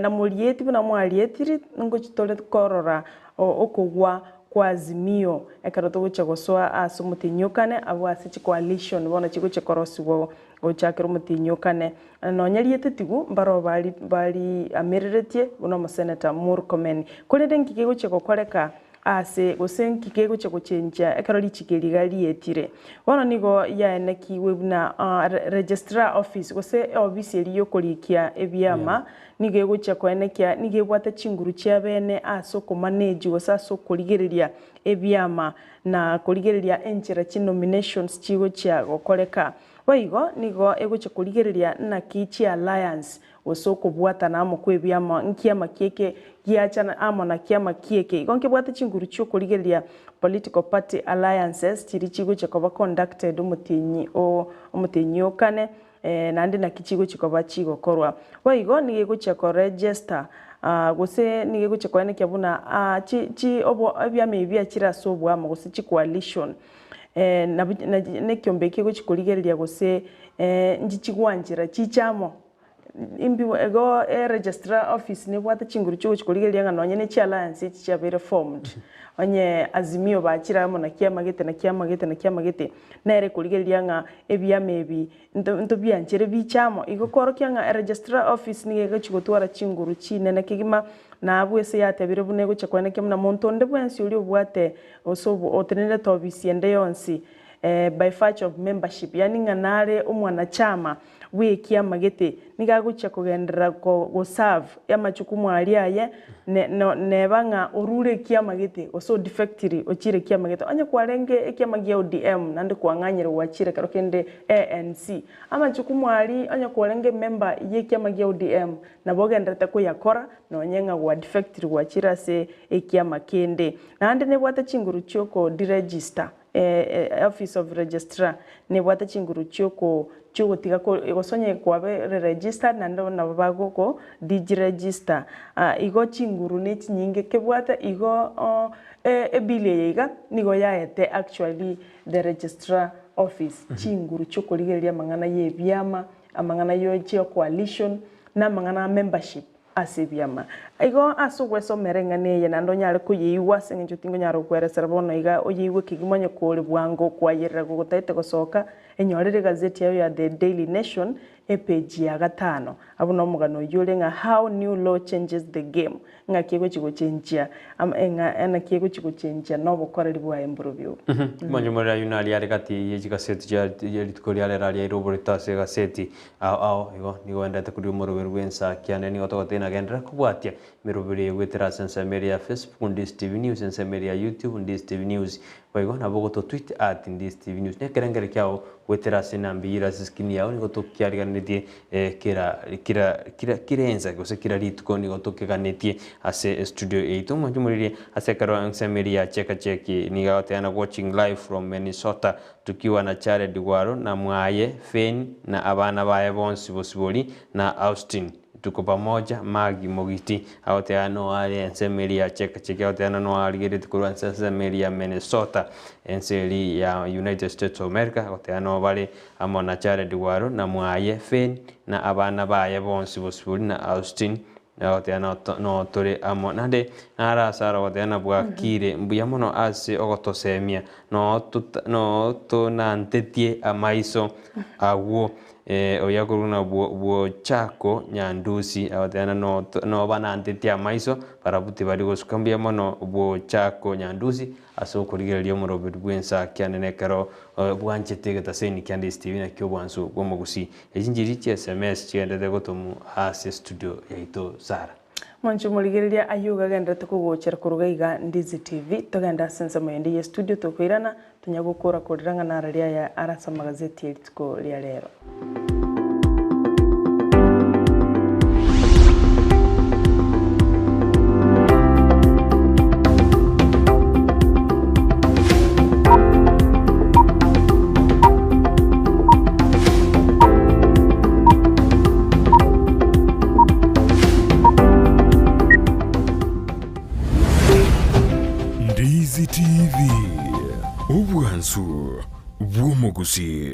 S2: namorieti buna mwarietiri ngochi tore korora okogwa kwa Azimio ekero togochia gosoa ase omotienyi okane abwo ase chicoalition bono chigochia korosigwa gochakera omotienyi okane. Nonya rietetigu mbaroo bari bariamereretie buna omoseneta Murkomen. Korende nki kegochia gokoreka Aase, gose nki kegochia gochenchia ekero richiko eri iga rietire? Bono nigo yaenekigwe buna Registrar Office, gose eofisi eria y'okorikia ebiama, nigo egochia koenekia nigo ebwate chinguru chiabene ase okomanage gose ase okorigereria ebiama na korigereria enchera chinominations chigochia gokoreka. Boigo nigo egochia korigereria naki chialliance. gose okobwatana amo kw'ebiama, nkiama ki eke giachana amo na kiama ki eke. Igo nkebwate chinguru chi'okorigereria political party alliances chiria chigochia koba conducted omotienyi o omotienyi o kane, naende naki chigochia koba chigokorwa. Boigo nigo egochia ko register gose nigo egochia koenekia buna chi chi obo ebiama ebi biachire ase oboamo gose chi coalition nabo na ekiombe eke egochia korigereria gose nchichigwanchera chiche amo. Imbi igo e registrar office nebwate chinguru chiogochia korigereria ng'a nonye ne chi alliance echi chiabeire formed, onye Azimio bachire amo na kiama gete na kiama gete na kiama gete, nere ekorigereria ng'a ebiama ebi nto ntobianchere biche amo. Igo kworokia ng'a e registrar office nigo egochia gotwara chinguru chinene kegima, na abwo ase yatebire buna egochia koenekia buna monto onde bwensi oria obwate gose obo otenenerete obisi ende yonsi by virtue of membership, yaani ng'a nare omwanachama bw'ekiama gete, nigo agochia kogenderera go serve amachukumu aria aye, ne no neba ng'a orure ekiama gete, gose odefectiri ochire ekiama gete. Onye kwarenge ekiama gia ODM naende kwang'anyire gwachire ekero kende ANC, amachukumu aria onye kwarenge emember ya ekiama gia ODM, nabo ogendererete koyakora nonye ng'a gwadefectiri gwachire ase ekiama kende. Naende nebwate chinguru chioko deregister. Office of Registrar nebwate chinguru chioko chiogotiga gose onye kwabere registered naende nabo bagoko deregister. Igo chinguru ne chinyinge kebwate igo ebill eye iga nigo yaete actually the registrar office chinguru chiokorigereria amang'ana ya ebiama, amang'ana ya chia coalition, na amang'ana a membership. Ase ebiama. Igo ase ogwesomera eng'ana eye naende onyare koyeigwa ase eng'encho tingonyara gokweresera bono iga oyeigwe kegima onye kore bwango kwayerera gogotaete gosoka, enyorere egazeti yayo ya The Daily Nation epeji ya gatano. Abwo nomogano oyio ore ng'a How New Law Changes the Game, ng'aki egochi gochenchia am eng'a naki egochi gochenchia nobokoreri bwaye mborobio obo.
S1: Omonyomoreri ayio naria are gati ye chigaseti chia rituko ria rero aria aire oborito ase egaseti Ao ao igo nigo oenderete koria omoroberi bw'ensa kiane nigo togoteba nagenderera kobwatia emeroberi eye goetera ase ensemo eria ya Facebook Ndisi TV News, ensemo eria ya YouTube Ndisi TV News. Boigo nabo ogoto tweet at Ndisi TV News. Nekerengerio kiao goetera ase enamba eyio ere ase screen yao nigo tokiariganetie kera kera kera kera ensa gose kera rituko nigo tokeganetie ase estudio yaito. Mwanche moririe ase ekero ensemo eria ya cheka cheki nigo agoteba na watching live from Minnesota Tukiwa na Jared Gwaro na mwaye Fern na abana baye bonsi Bosibori na Austin. Tuko pamoja Maggie Mogiti agoteba noa are ensemo eria ya Cheka-Cheki agoteba na noa arigeretie korwa ase ensemo eria ya Minnesota ense eria ya United States of America agoteba noa bare amo na Jared Gwaro na mwaye Fern na abana baye bonsi Bosibori na Austin Agoteba noo tore amo. Naende nare ase aro agoteba na bwakire mbuya mono ase ogotosemia, noo tonantetie amaiso agwo. Oyio akorokwa ng'a Bwochako Nyandusi agoteba noo banantetie amaiso barabwo tibari gosuka. Mbuya mono Bwochako Nyandusi ase okorigereria omoroberi bw'ensa kiane nekero bwanchete egetaseni kia Ndisi TV nakio obwansu bw'omogusii. Echi nchiria chi sms chigenderete gotomwa ase studio yaito Sarah.
S2: Mwanche omorigereria ayio gagenderete kogochera koruga iga Ndizi TV. Togende ase ensemo yende ye studio tokoirana tonya gokora korera ng'a narari aya are ase amagazeti ye rituko ria rero.
S3: Ndizi TV, obwansu bw'omogusii.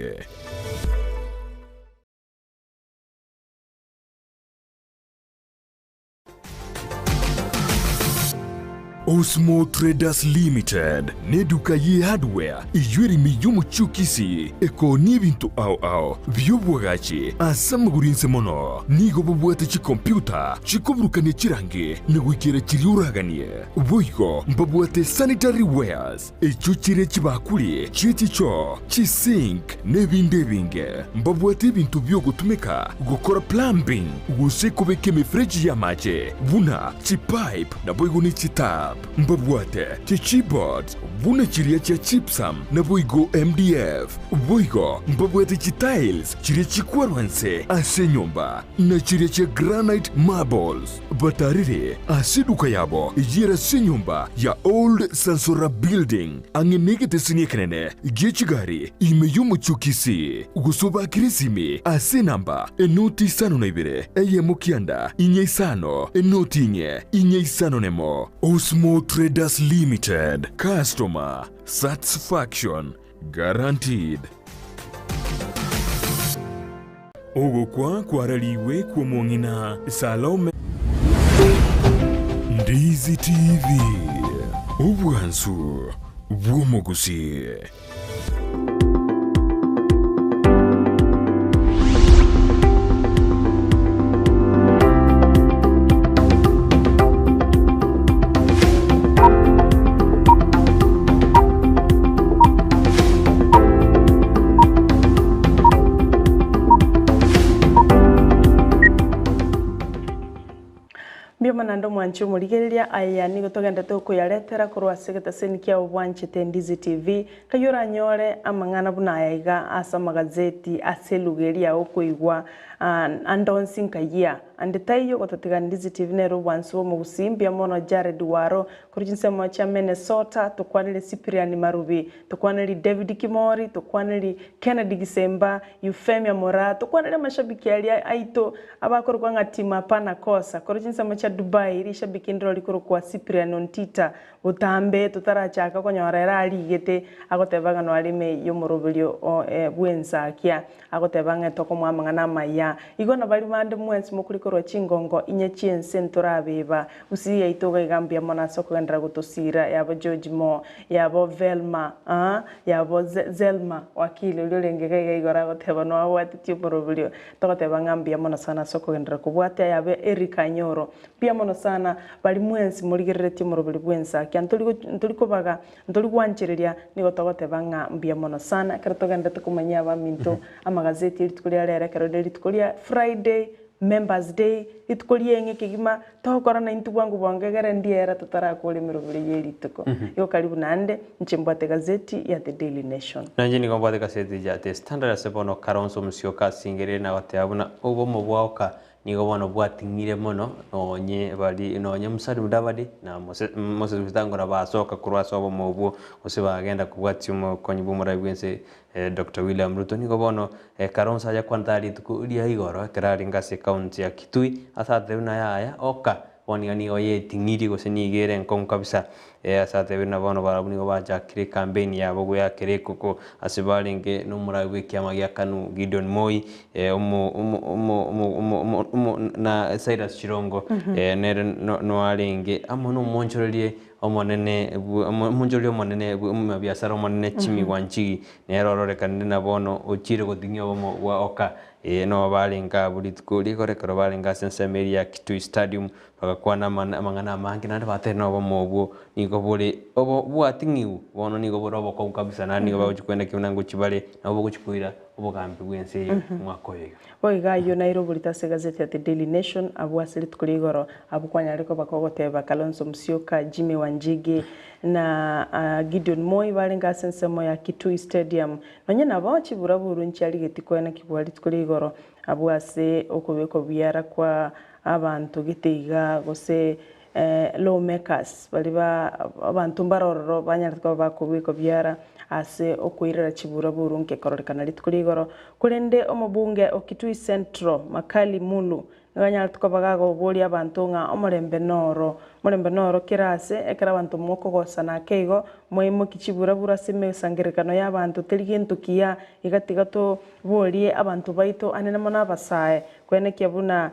S3: Osmo Traders Limited neduka ye hardware eyio ere ime y'omochie o Kisii ekoonia ebinto ao ao bi'obwagachi ase amagoro inse mono. Nigo bobwate chikompiuta chikoburukania chirangi na goikera chiria oraganie. Boigo mbabwate sanitary wares echio chire chibakuri chie chichoo, chisink na ebinde ebinge. Mbabwate ebinto bi'ogotumeka gokora plumbing gose kobeka emefereji y'amache buna chipipe naboigo ne chitap. Mbabwate chichipboards buna chiria chia gypsum naboigo MDF. Boigo mbabwate chitiles chiria chikwarwa nse ase enyomba, na chiria chia granite marbles. Batarire ase eduka yabo eyio ere ase enyomba ya Old Sansora Building, ang'e negeteseni ekenene gie chigari ime y'omochie o Kisii. Gose obakere esimi ase enamba enoti isano na ibere, eyemo kianda, inye isano, enoti inye, inye isano nemo. Osmo Traders Limited, Customer Satisfaction Guaranteed. Ogokwa kwarariigwe kw'omong'ina Salome. Ndizi TV, obwansu bw'omogusii.
S2: Mbuya mono naende omwanchi omorigereria, aya nigo togenderete gokoyaretera korwa ase egetaseni kiao bwanchete Ndizi TV. Kayio oranyore amang'ana buna aya iga ase amagazeti ase eluga eria yao okoigwa ande onsi nkayia. Ande taiyo gotatiga Ndizi TV nere obwansu bw'omogusii. Mbuya mono Jared Waro korwa chinsemo chia Minnesota, tokwanere Cyprian Marubi, tokwaneri David Kimori, tokwaneri Kennedy Gisemba, Euphemia Moraa, tokwanere amashabiki aria aito abakorokwa ng'a Team Hapana Kosa korwa chinsemo chia Dubai, rishabiki ndiro rikorokwa Cyprian Ontita, Botambe totarachaka konyora ere arigete, agoteba ng'a noare ime y'omoroberio bw'ensakia, agoteba ng'a tokomoa amang'ana amaya. Igo nabaria bande mwensi mokori korwa chingongo inye chi'ense ntorabeba. Gusii yaito iga iga mbuya mono ase okogenderera gotosiira, yabo George Moore, yabo Velma, aa, yabo Zelma wakili oria orenge iga iga igoro agoteba noabwatetie omoroberio. Togoteba ng'a mbuya mono sana ase okogenderera kobwatia, yabo Eric Anyoro, Mbuya mono sana baria mwensi morigereretie omoroberi bw'ensakia, ntori ntori kobaga, ntori gwanchereria, nigo togoteba ng'a mbuya mono sana. Ekero togenderete komanyia abaminto amagazeti erituko ria rero ekero rire rituko ria Friday, Members Day, rituko ri'eng'e kegima, togokora naintwe bwango bwango egere ndiera totarakora emeroberi eye y'erituko. Igo karibu naende, inche mbwate egazeti ya The Daily Nation.
S1: Nainche nigo mbwate egazeti ya The Standard ase bono Kalonzo Musyoka asingerire na goteba buna obomo bwaoka Nigo bono bwating'ire mono, nonye bari nonye Musalia Mudavadi na Mose Moses Wetangula basoka korwa ase obomo obwo, gose bagenda kobwatia omokonyi bw'omorai bw'ense Doctor William Ruto. Nigo bono Kalonzo aye kwanetara rituko ria igoro ekero arenge ase ecounty ya Kitui ase atebiwe naye aya oka bono iga nigo yeting'irie gose nigo ere enkong'u kabisa. Ase atebiwe na bono barabwo nigo bachakire ecampaign yabo goyakera ekoko ase barenge nomorai bw'ekiama gia Kanu Gideon Moi, omo omo omo omo omo omo omo na Cyrus Chirongo nere noarenge amo nomonchorerie omonene bwe omonchoreria omonene bwe omonyabiasara omonene Jimmy Wanjigi nere ororekanire na bono ochire goting'ia obomo bwa Oka. Noo barenge abwo rituko rigoro ekero barenge ase ensemo eria ya Kitui Stadium Bagakwana amang'ana amange, naende bagateba nobomo obwo nigo bore obo bwating'igwe, bono nigo bore obokong'u kabisa, naende nigo bagochia kwenda ki buna ngochia bare, nabo bogochia koira obogambi bw'ense eye omwaka oyo iga.
S2: Boigo ayio naire oborito ase egazeti ya The Daily Nation abwo ase rituko ria igoro, abwo kwanyarire koba kogoteba Kalonzo Musyoka, Jimmy Wanjigi na Gideon Moi barenge ase ensemo ya Kitui Stadium. Nonye nabo, chiburaburu nchiarigetie koenekigwa rituko ria igoro abwo ase okobekwa buya kwa Abanto gete iga gose law makers baria ba abanto mbare ororo banyarete koba bakobekwa biara ase okoirera chibura burungi ekororekana rituko ria igoro. Korende omobunge o Kitui Central Makali Mulu nigo anyarete koba gakoboria abanto ng'a omorembe noro, omorembe noro kera ase ekero abanto mokogosana ake igo mwaimokia chibura buru ase emesangererekano ya abanto teri gento kiya iga tiga toborie abanto baito anene mono abasae Kwenekia buna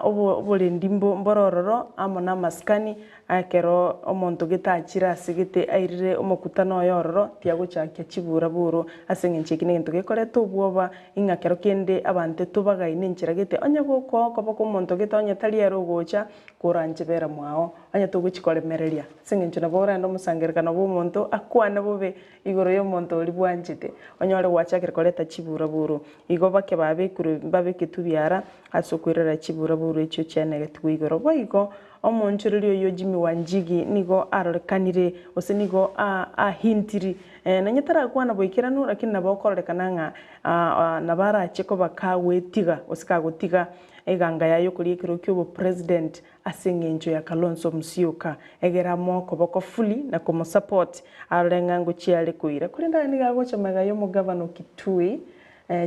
S2: oborendi mbore ororo amo namasikani, ekero omonto gete achire ase gete airire omokutano oye ororo, tiagochakia chiburaburu, ase engencho eki negento gekoreta obwoba, ing'a kero kende abanto tobagaine enchera gete, onye gokoa okoboko omonto gete onye tari ere ogocha, koranche bera mwao, onye togochi koremereria, ase engencho nabo orende omosangererekano bw'omonto akwane bobe igoro y'omonto oria bwanchete, onyore gwachakire koreta chiburaburu. Igo bake babekirwe mbabeketwe biara ase okoirera chiburaburu. chiburaburu echio chianegetigwe igoro. Boigo omoonchoreria oyio Jimmy Wanjigi nigo arorekanire gose nigo ahintiri nonye tarakwana boikeranu lakini nabo okororekana ng'a nabo arache koba kagwetiga gose kagotiga eganga yaye yokoria ekerogo ki'obopresident ase engencho ya Kalonzo Musyoka egere amoe okoboko fully na komosupport arore ng'a ngochia are koira. Korende aye nigo agocha magega y'omogavana o Kitui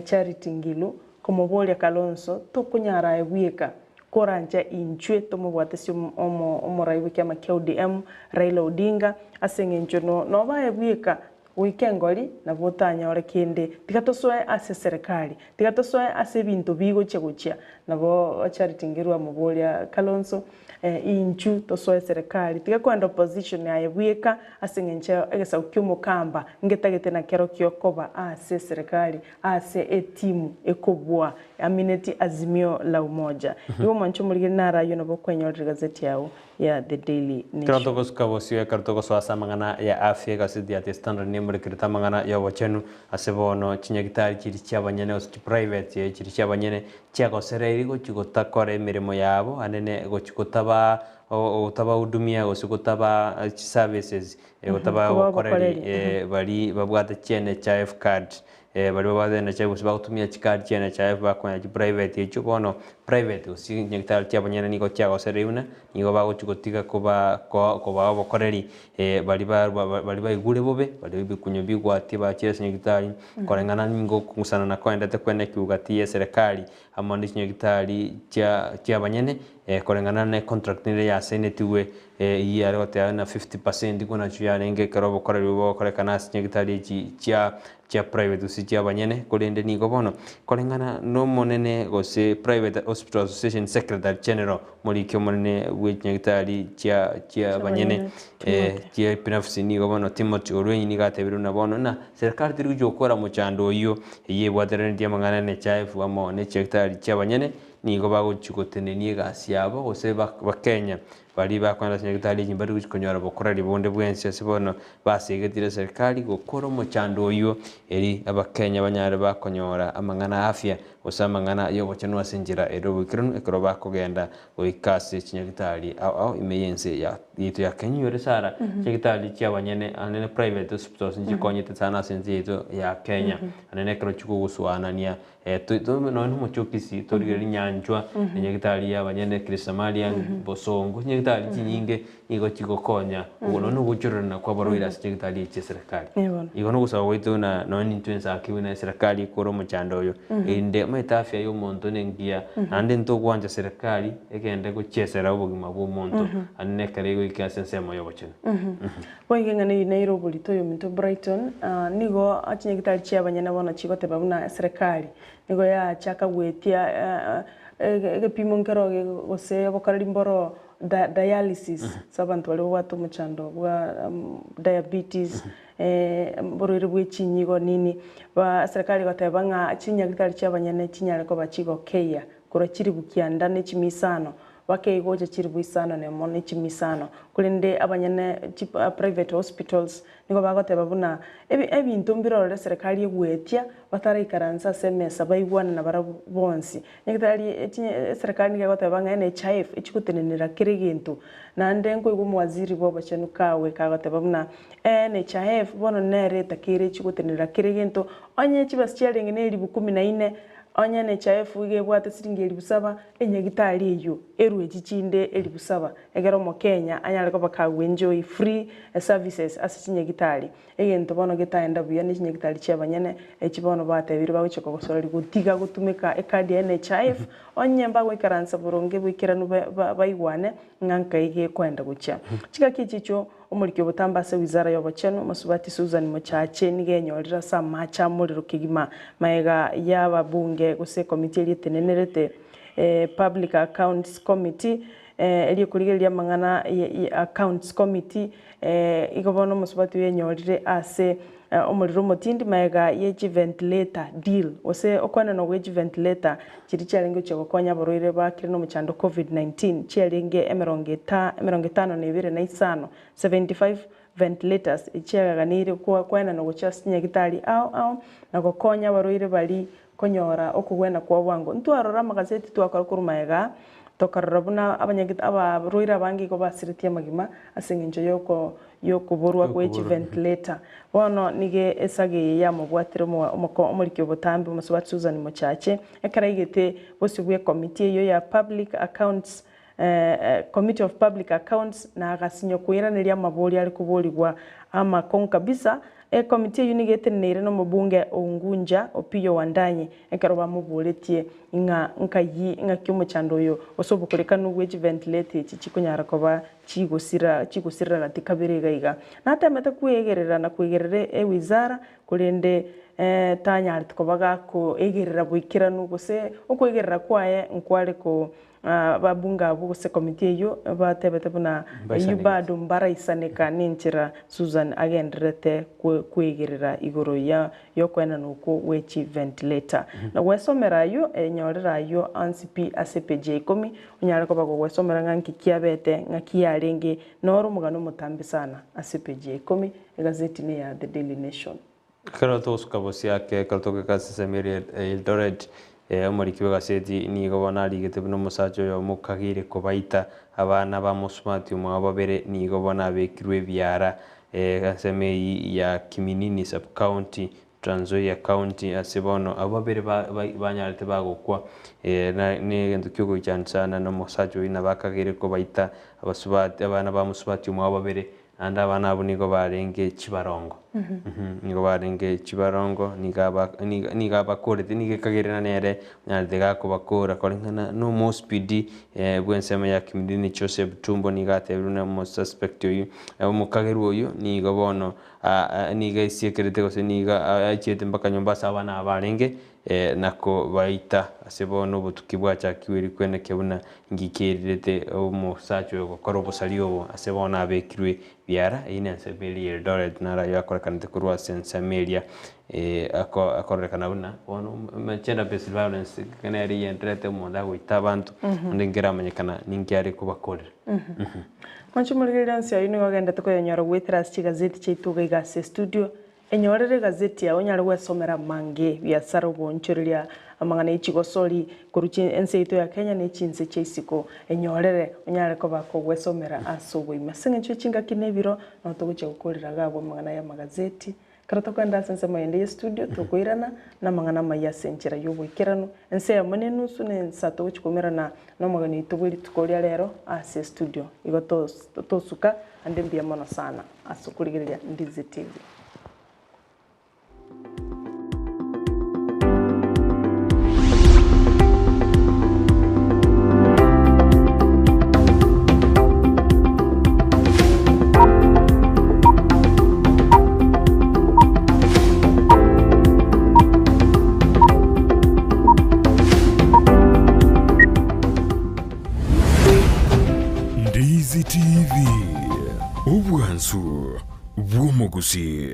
S2: Charity Ngilu komoboria Kalonzo tokonyara aye bweka korancha inchwe tomobwatesi omorai bw'ekiama kia ODM Raila Odinga ase engencho noba aye bweka Goika engori, nabo otanyore kende. Tiga tosoe ase eserekari, tiga tosoe ase ebinto bigochia gochia. Nabo Charity Ngiru amoboria Kalonzo, Inchu tosoe eserekari, tiga koenda opposition aye bweka ase eng'encho egesaku ki'omokamba ngetagete nakerokio koba ase eserekari ase etimu ekobua amineti Azimio la Umoja. Igo mwanche omorigeri naro ayio nabo okwenyorera egazeti yao ya The Daily
S1: Ekero
S2: Nation.
S1: togosuka bosio, ekero togosoa ase amang'ana ya afya, egaseti ya The Standard nemorekerete amang'ana y'obochenu ase bono chinyagitari chiria chi'abanyene gose chiprivate eh chiria chi'abanyene chiagosereiri gochia gotakora emeremo yabo anene gochia gotaba gotabahudumia gose gotaba chiservices gotaba
S2: Koba
S1: obokoreri
S2: obokoreri.
S1: baria babwate chi NHIF card Baria babwate NHIF gose bagotumia chikadi chia NHIF bakonya chiprivate echio bono, private gose chinyagitari chiabanyene nigo chiagosereiri buna, nigo bagochia gotiga koba ko kobaa obokoreri baria ba baria baigure bobe, baria ebikunyo bigwatia bachire ase nyagitari, koreng'ana nigo okong'usana nakoendete kwene ekiugati ya eserekari amo ne chinyagitari chia chiabanyene, koreng'ana na econtract nere yasainetigwe Eyio yare goteba ng'a 50% buna yarenge ekero obokoreri bogokorekana ase chinyagitari echi chia chia private gose chia abanyene, korende nigo bono koreng'ana nomonene gose Private Hospital Association Secretary General, omoriki omonene bwe chinyagitari chia chia abanyene chia binafsi nigo bono Timothy Olwenyi nigo atebire buna bono ng'a serikali teri gochia gokora mochando oyio, eyio ebwateranetie amang'ana ya NHIF amo ne chinyagitari chia abanyene Nigo bagochia gotenenia egasi yabo, gose Bakenya baria bakogenda ase nyagetari enyimba mbari gochia konyora bokoreri bonde bwensi ase bono basegetire eserikari gokora omochando oyio eri Abakenya banyare bakonyora amang'ana a afya gose amang'ana yobochenu ase enchera ere oboikeranu ekero bakogenda goika ase chinyagitari ao ao ime y'ense yaito ya Kenya. Oyore Sarah, chinyagitari chiabanyene anene private hospitals nchikonyete sana ase ense yaito ya Kenya, anene ekero chikogosoanania Nonya nomochie o Kisii torigereria Nyanchwa, enyagitari y'abanyene Kirisamaria, Bosongo, chinyagitari chinyinge nigo chigokonya nonya na ogochorerana kwa abarwaire ase chinyagitari echi chi'eserekari. Igo nogosaba gwaito buna nonya nintwe ensaki buna eserekari ekore omochando oyo, erinde omanyete afya ya omonto nengiya, naende ntogwancha serikali egende gochesera obogima bwa omonto aande nekero egoika ase ensemo y'obochenu.
S2: Boigo eng'ana eyio neire oborito oyominto Brighton, nigo chinyagitari chi'abanyene bono chigoteba buna eserekari nigo yachaka goetia egepimo nkero gose obokoreri mboro dialysis ase abanto baria babwate omochando bwa diabetes, oborwaire bwe chinyigo nini, eserekari egoteba ng'a chinyagitari chi'abanyene chinyare koba chigokeia korwa chilifu kianda ne chimia isano Bakeigocha chilifu isano nemo ne chimia isano. Korende abanyene chi private hospitals nigo bagoteba buna ebinto mbirorore serikali egwetia bataraikaransa ase emesa baigwane nabarabwo bonsi. Nyagetari eserikali nigo egoteba ng'a NHIF echigotenenera kera egento. Naende nkoigwa omowaziri bwa obochenu Kagwe kagoteba buna NHIF bono nere etakeire echigotenenera kera egento onye chibesa chiarenge ne elifu kumi na ine onye NHIF iga ebwate siringi elifu saba Enyagitari eyio erue chichinde elifu saba, ekero Omokenya anyare koba kagoenjoy free services ase chinyagitari. Egento bono getaenda buya ne chinyagitari chiabanyene, echi bono batebire bagochia kogosoreri gotiga gotumeka ecard ya NHIF, onye mbagoikaransa boronge boikeranu baigwane ng'a nkai gekoenda gochia. Chingaki echi echio omoriki obotambe ase wizara y'obochenu, Mosubati Susan Mochache nigo enyorire ase amache amorero kegima magega y'ababunge gose ekomiti eria etenenerete Public Accounts Committee eria ekorigereria amang'ana Accounts Committee igo bono omosubati oyo enyorire ase omorero omotindi magega ye chiventilator deal gose okoenanwa gwe chiventilator chiria chiarenge gochia gokonya abarwaire bakire nomochando Covid 19 chiarenge emerongo eta emerongo etano na ebere na isano, 75 ventilators, echiaganeire koenanwa gochia ase chinyagitari ao ao na gokonya abarwaire baria. konyora okogwena kwa bwango. Ntwarora amagazeti twakora korwa magega, tokarora buna abanyagit abarwaire abange igo basiretie amagima ase eng'encho yoko yokoborwa gwe chiventilator. Bono nigo esaga eye yamobwatire omo omoko omoriki obotambe omosubati Susan Mochache, ekero aigete bosio bw'ekomiti eyio ya Public Accounts Committee of Public Accounts na agasinywa koiraneria amaborio are koborigwa amakong'u kabisa. Ekomiti eyio nigo eteneneire nomobunge o Unguja Opiyo Wandayi ekero bamoboretie ng'a nkayi ng'aki omochando oyo gose obokorekanu bwe chiventilator echi chikonyara koba chigosira chigosirera gati kabere iga iga. Natemete kwegerera na kwegerera ewizara korende tanyareti koba gakoegerera boikeranu gose okwegerera kwaye nkware ko Ababunge abwo gose ekomiti eyio batebete buna eyio bado mbaraisaneka nenchera Susan agendererete kwegerera igoro y'okoenana okwo gwe chiventilator. Na gwesomera ayio, enyorera ayio onsi pi ase epeji ya ikomi, onyare koba kogwesomera ng'a nki kiabete, ng'aki yarenge, noro omogano omotambe sana ase epeji ya ikomi, egazeti neya The Daily Nation.
S1: Ekero togosuka bosio ake, ekero togoika ase ensemo eria ya Eldoret, omoriki bw'egaseti nigo bono arigete buna omosacha oyomo okageire kobaita abana ba mosubati omwabo babere nigo bono abekirwe ebiara ensemo eyio ya Kiminini sub-county, Trans Nzoia county ase bono abwo babere banyarete bagokwa na negento kiogoichania sana na omosacha oyio nabo akageire kobaita abasubati abana ba mosubati omwabo babere Naende abana abwo nigo barenge chibarongo, nigo barenge chibarongo, nigo aba nigo nigo abakorete, nigo ekagerera nere onyarete gakobakora koreng'ana na omospidi bw'ensemo ya Kimilili Joseph Tumbo nigo atebirie buna omosuspect oyio, omokagerwa oyio nigo bono nigo esiekerete gose nigo achiete mpaka nyomba ase abana aba barenge na kobaita ase bono obotuki bwachakigwe rikweneke buna ngikererete omosacha oyo gokora obosaria obo ase bono abekirwe biara. Eyio nensemo eria ya Eldoret naro ayio akorekanete korwa ase ensemo eria akororekana buna bono gender based violence nere eyenderete omonto agoita abanto naende nkeramanyekana ninki are kobakorera.
S2: Mwanche morigereria onsi ayio nigo ogendete koyanyora goetera ase chigazeti chiaito iga iga ase estudio. Enyorere egazeti yao onyare gwesomera amange, biasara, oboonchoreria, amang'ana ye chigosori korwa ense yaito ya Kenya ne chinse chia isiko. Enyorere onyare koba kogwesomera ase oboime. Ase eng'encho ye chingaki na ebiro, nabo togochia gokorera iga abwo amang'ana y'amagazeti. Ekero tokoenda ase ensemo yende ye studio, tokoirana namang'ana amaya ase enchera y'oboikeranu. Ense eyemo na enusu na ensa togochia koumerana nomogeni oito bwe rituko ria rero ase estudio. Igo tosuka ande mbuya mono sana. Ase okorigereria Ndizi TV.
S3: Ndizi TV. Obwansu bw'omogusii.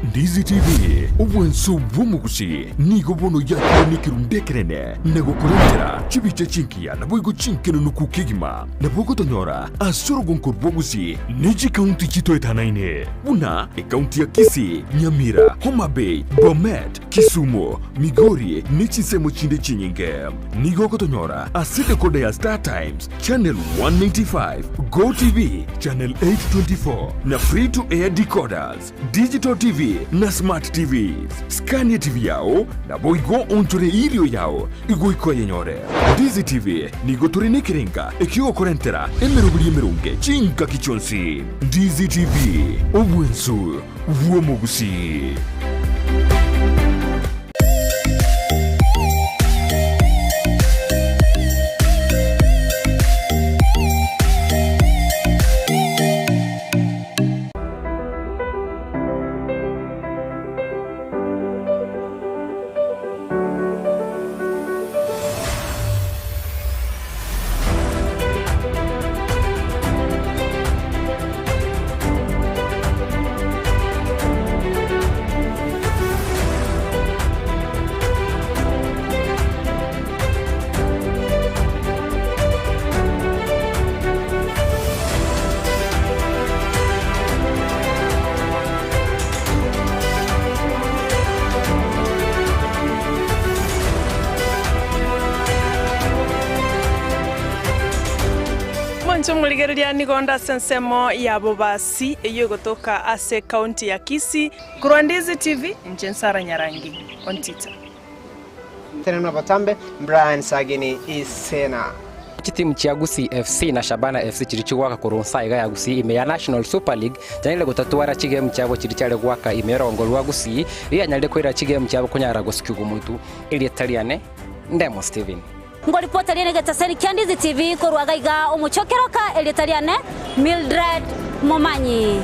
S3: Ndizi TV, obwansu bw'omogusii nigo bono yakire nekerundu ekenene na gokorentera chibicha chingiya naboigo chinkenenuku kegima. Nabo ogotonyora ase orogonko rw'ogusii ne chikaunti chitoetanaine buna ekaunti ya Kisii, Nyamira, Homa Bay, Bomet, Kisumu, Migori ne chinsemo chinde chinyinge. Nigo ogotonyora ase decoder ya Star Times, Channel 195, Go TV, Channel 824 na Free to Air decoders, Digital TV na Smart TVs. Scan TV yao naboigo onchore irio yao igoika oyenyore. Ndizi TV nigo tore nekerenga ekiogokorentera emeroberi emeronge chingaki chionsi. Ndizi TV, obwensu bw'omogusii.
S2: Mwanche omorigereria nigo onde ase ensemo ya Bobasi eyio egotoka ase ekaunti ya Kisii. Korwa Ndizi TV, inche Nsara Nyarangi, Ontita.
S4: Tenena botambe, Brian Sagini Isena.
S5: Chitimu chia Gusii FC na Shabana FC chiria chigoaka korwa nsa iga ya Gusii ime ya National Super League chianyarire gotatwara chigemu chiabo chiria chiare goaka ime y'orogongo rwa Gusii rianyarire koira chigemu chiabo konyara gosikigwa motu. Erieta riane Ndemo Steven.
S6: Ngoripota riane egetaseri kia Ndizi TV korwa gaiga omochie o Keroka erieta riane Mildred Momanyi.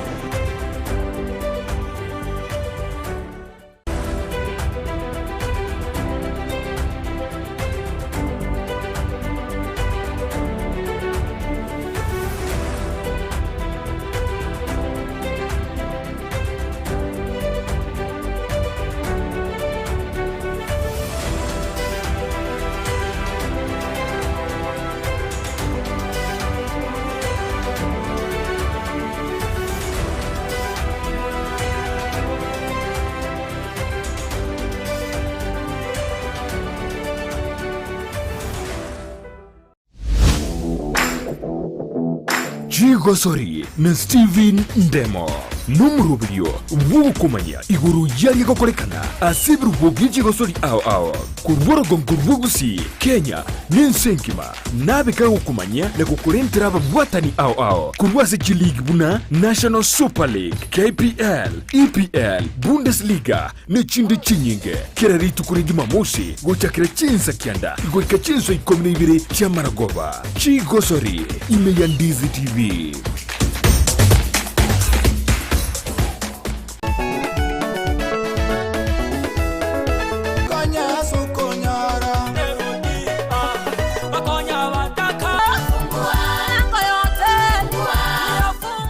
S3: Chigosori na Steven Ndemo nomoroberio bw'ogokomanya igoro y'aria gokorekana ase ebirubo bie chigosori ao ao korwa orogongo rwa Gusii, Kenya na ense engima. Nabe kagokomanyia na gokorentera ababwatani ao ao korwa ase chiligi buna National Super League, KPL, EPL, Bundesliga ne chinde chinyinge. Kera rituko ria Jumamosi gochakera chinsa kianda goika chinsa ikomi na ibere chi'amaragoba. Chigosori ime ya Ndizi TV.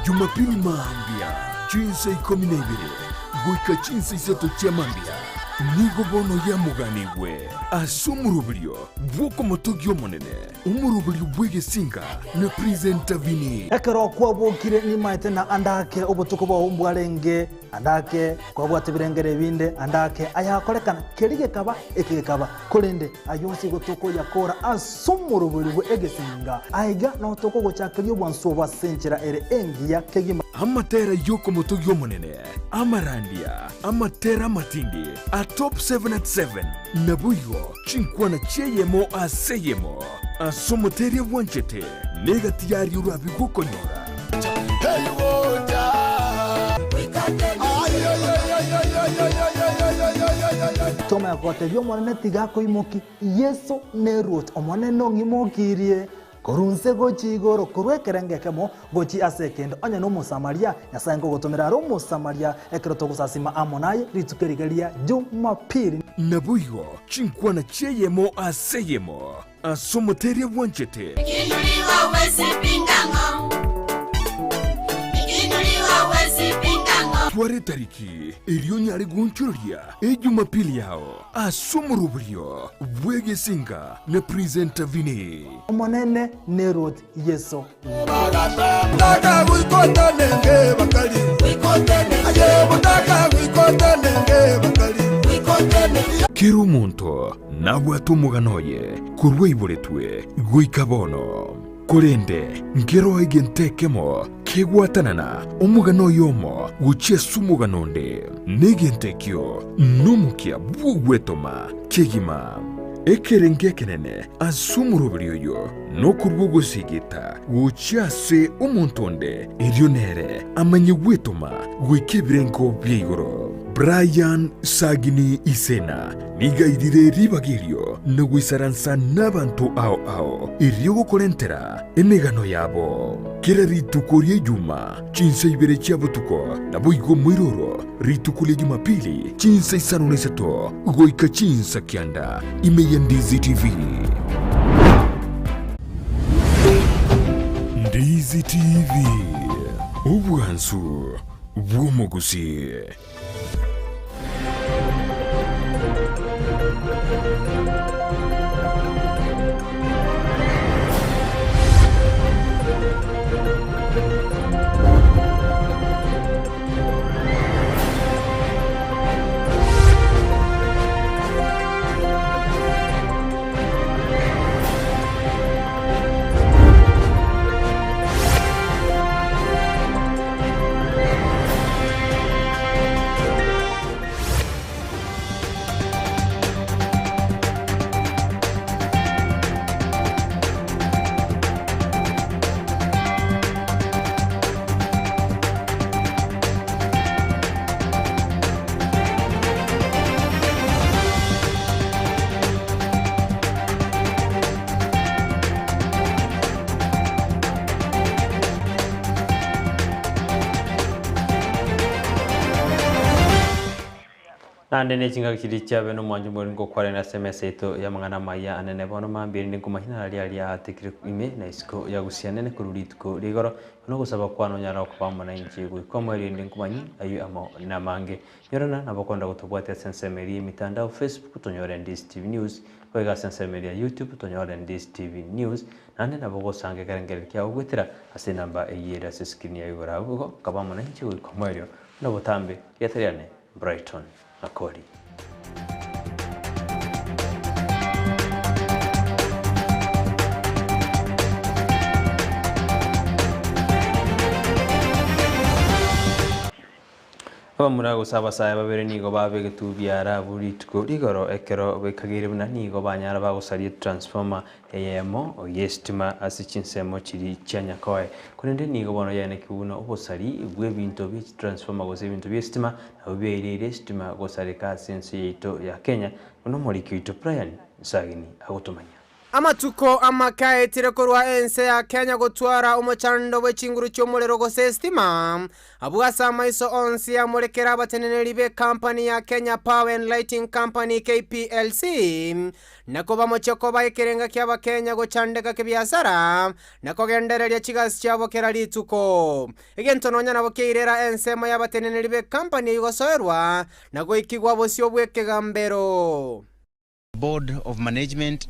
S3: Jumapili mambia chinsa ikomi na ibere goika chinsa isato chia mambia nigo bono yamoganigwe ase omoroberio bw'okomotogia Omonene, omoroberio bw'egesinga na Presenter Vinny.
S7: Ekero kwabokire nimaete na ande ake obotuko bwao mbwarenge, ande ake kwabwate ebirengero ebinde, ande ake ayakorekana, keria gekaba, eke gekaba. Korende ayio onsi igo tokoyakora ase omorobori bwe egesinga. Aiga nao tokogochakeria obwansu obo ase enchera ere engiya kegima.
S3: Amatera y'okomotogia Omonene, amarandia, amatera amatindi, a Top 7 at 7, naboigo chinkwana chi'eyemo ase eyemo, ase omoteria bwanchete, negati yaria orabe gokonyora.
S7: Tomanya gotebia Omonene tiga akoimokie, Yeso neruoti, Omonene ong'imokirie korwa inse gochia igoro, korwa ekerengo ekemo gochia ase ekende. Onye n'Omosamaria, Nyasae nkogotomera are Omosamaria ekero togosasima amo naye rituko eriga ria Jumapili.
S3: Naboigo chinkwana chi'eyemo ase eyemo ase omoteria bwanchete. Twara etariki eria onyare goonchoreria Ejumapili yao ase omoroberio bw'egesinga na Presenter Vinny.
S7: Omonene neruoti Yeso.
S3: Kera omonto nabwate omogano oye korwa aiboretwe goika bono. Korende nkeroo egento ekemo kegwatanana omogano oyomo gochia ase omogano onde, na egento ekio nomokia bw'ogwetoma kegima. Ekerengo ekenene ase omoroberi oyo nokorua ogosigita gochia ase omonto onde, erio nere amanye gwetoma goika ebirengo bia igoro. Brian Sagini Isena nigo airire ribaga erio na goisaransa nabanto ao ao erio gokorentera emegano yabo. Kera rituko ri'Ejuma chinsa ibere chia botuko, naboigo moiroro rituko ria Jumapili chinsa isano na isato goika chinsa kianda ime ya Ndizi TV. Ndizi TV, obwansu bw'omogusii.
S1: Naende ne chingaki chiria chiabe nomwancho mweri ngokwarania ase emesa yaito y'amang'ana amaya anene bono mambia erinde nkomanyie nararia aria aatekire ime na isiko ya gusii anene korwa rituko ria igoro. Bono ogosaba kwane onyare koba amo nainche goika omoerio erinde nkomanyie ayio amo namange. Nyorana nabo okoenda gotobwatia ase ensemo eria y'emitandao Facebook tonyore Ndisi TV News, boigo ase ensemo eria ya YouTube tonyore Ndisi TV News, naende nabo ogosanga ekerengererio kiao goetera ase enamba eyio ere ase escreen yago igoro abwo igo kaba amo nainche goika omoerio buna botambe rieta riane Brighton Makori. Abamura gose abasae babere nigo babegetwe biara abwo rituko rigoro ekero bekageire buna nigo banyara bagosaria etransformer eyemo y'esitima ase chinsemo chiria chia Nyakoe. Korende nigo bono yaenekigwe buna obosari bw'ebinto bie chitransformer gose ebinto bi'esitima nabio biaireire esitima gosareka ase ense yaito ya Kenya, buna omoriki oito Brian Nsagini agotomanyia.
S4: Amatuko amake aetire korwa ense ya Kenya gotwara omochando bwe chinguru chi'omorero gose esitima, abwo ase amaiso onsi amorekere abateneneri b'ekampani ya Kenya Power and Lighting Company, KPLC, na kobamochia koba ekerenga ki'Abakenya gochandeka kebiasara na kogendereria chigasi chiabo kera rituko. Egento nonya nabo kiairera ensemo y'abateneneri b'ekampani eyio gosoerwa na goikigwa bosio bw'ekegambero.
S8: Board of management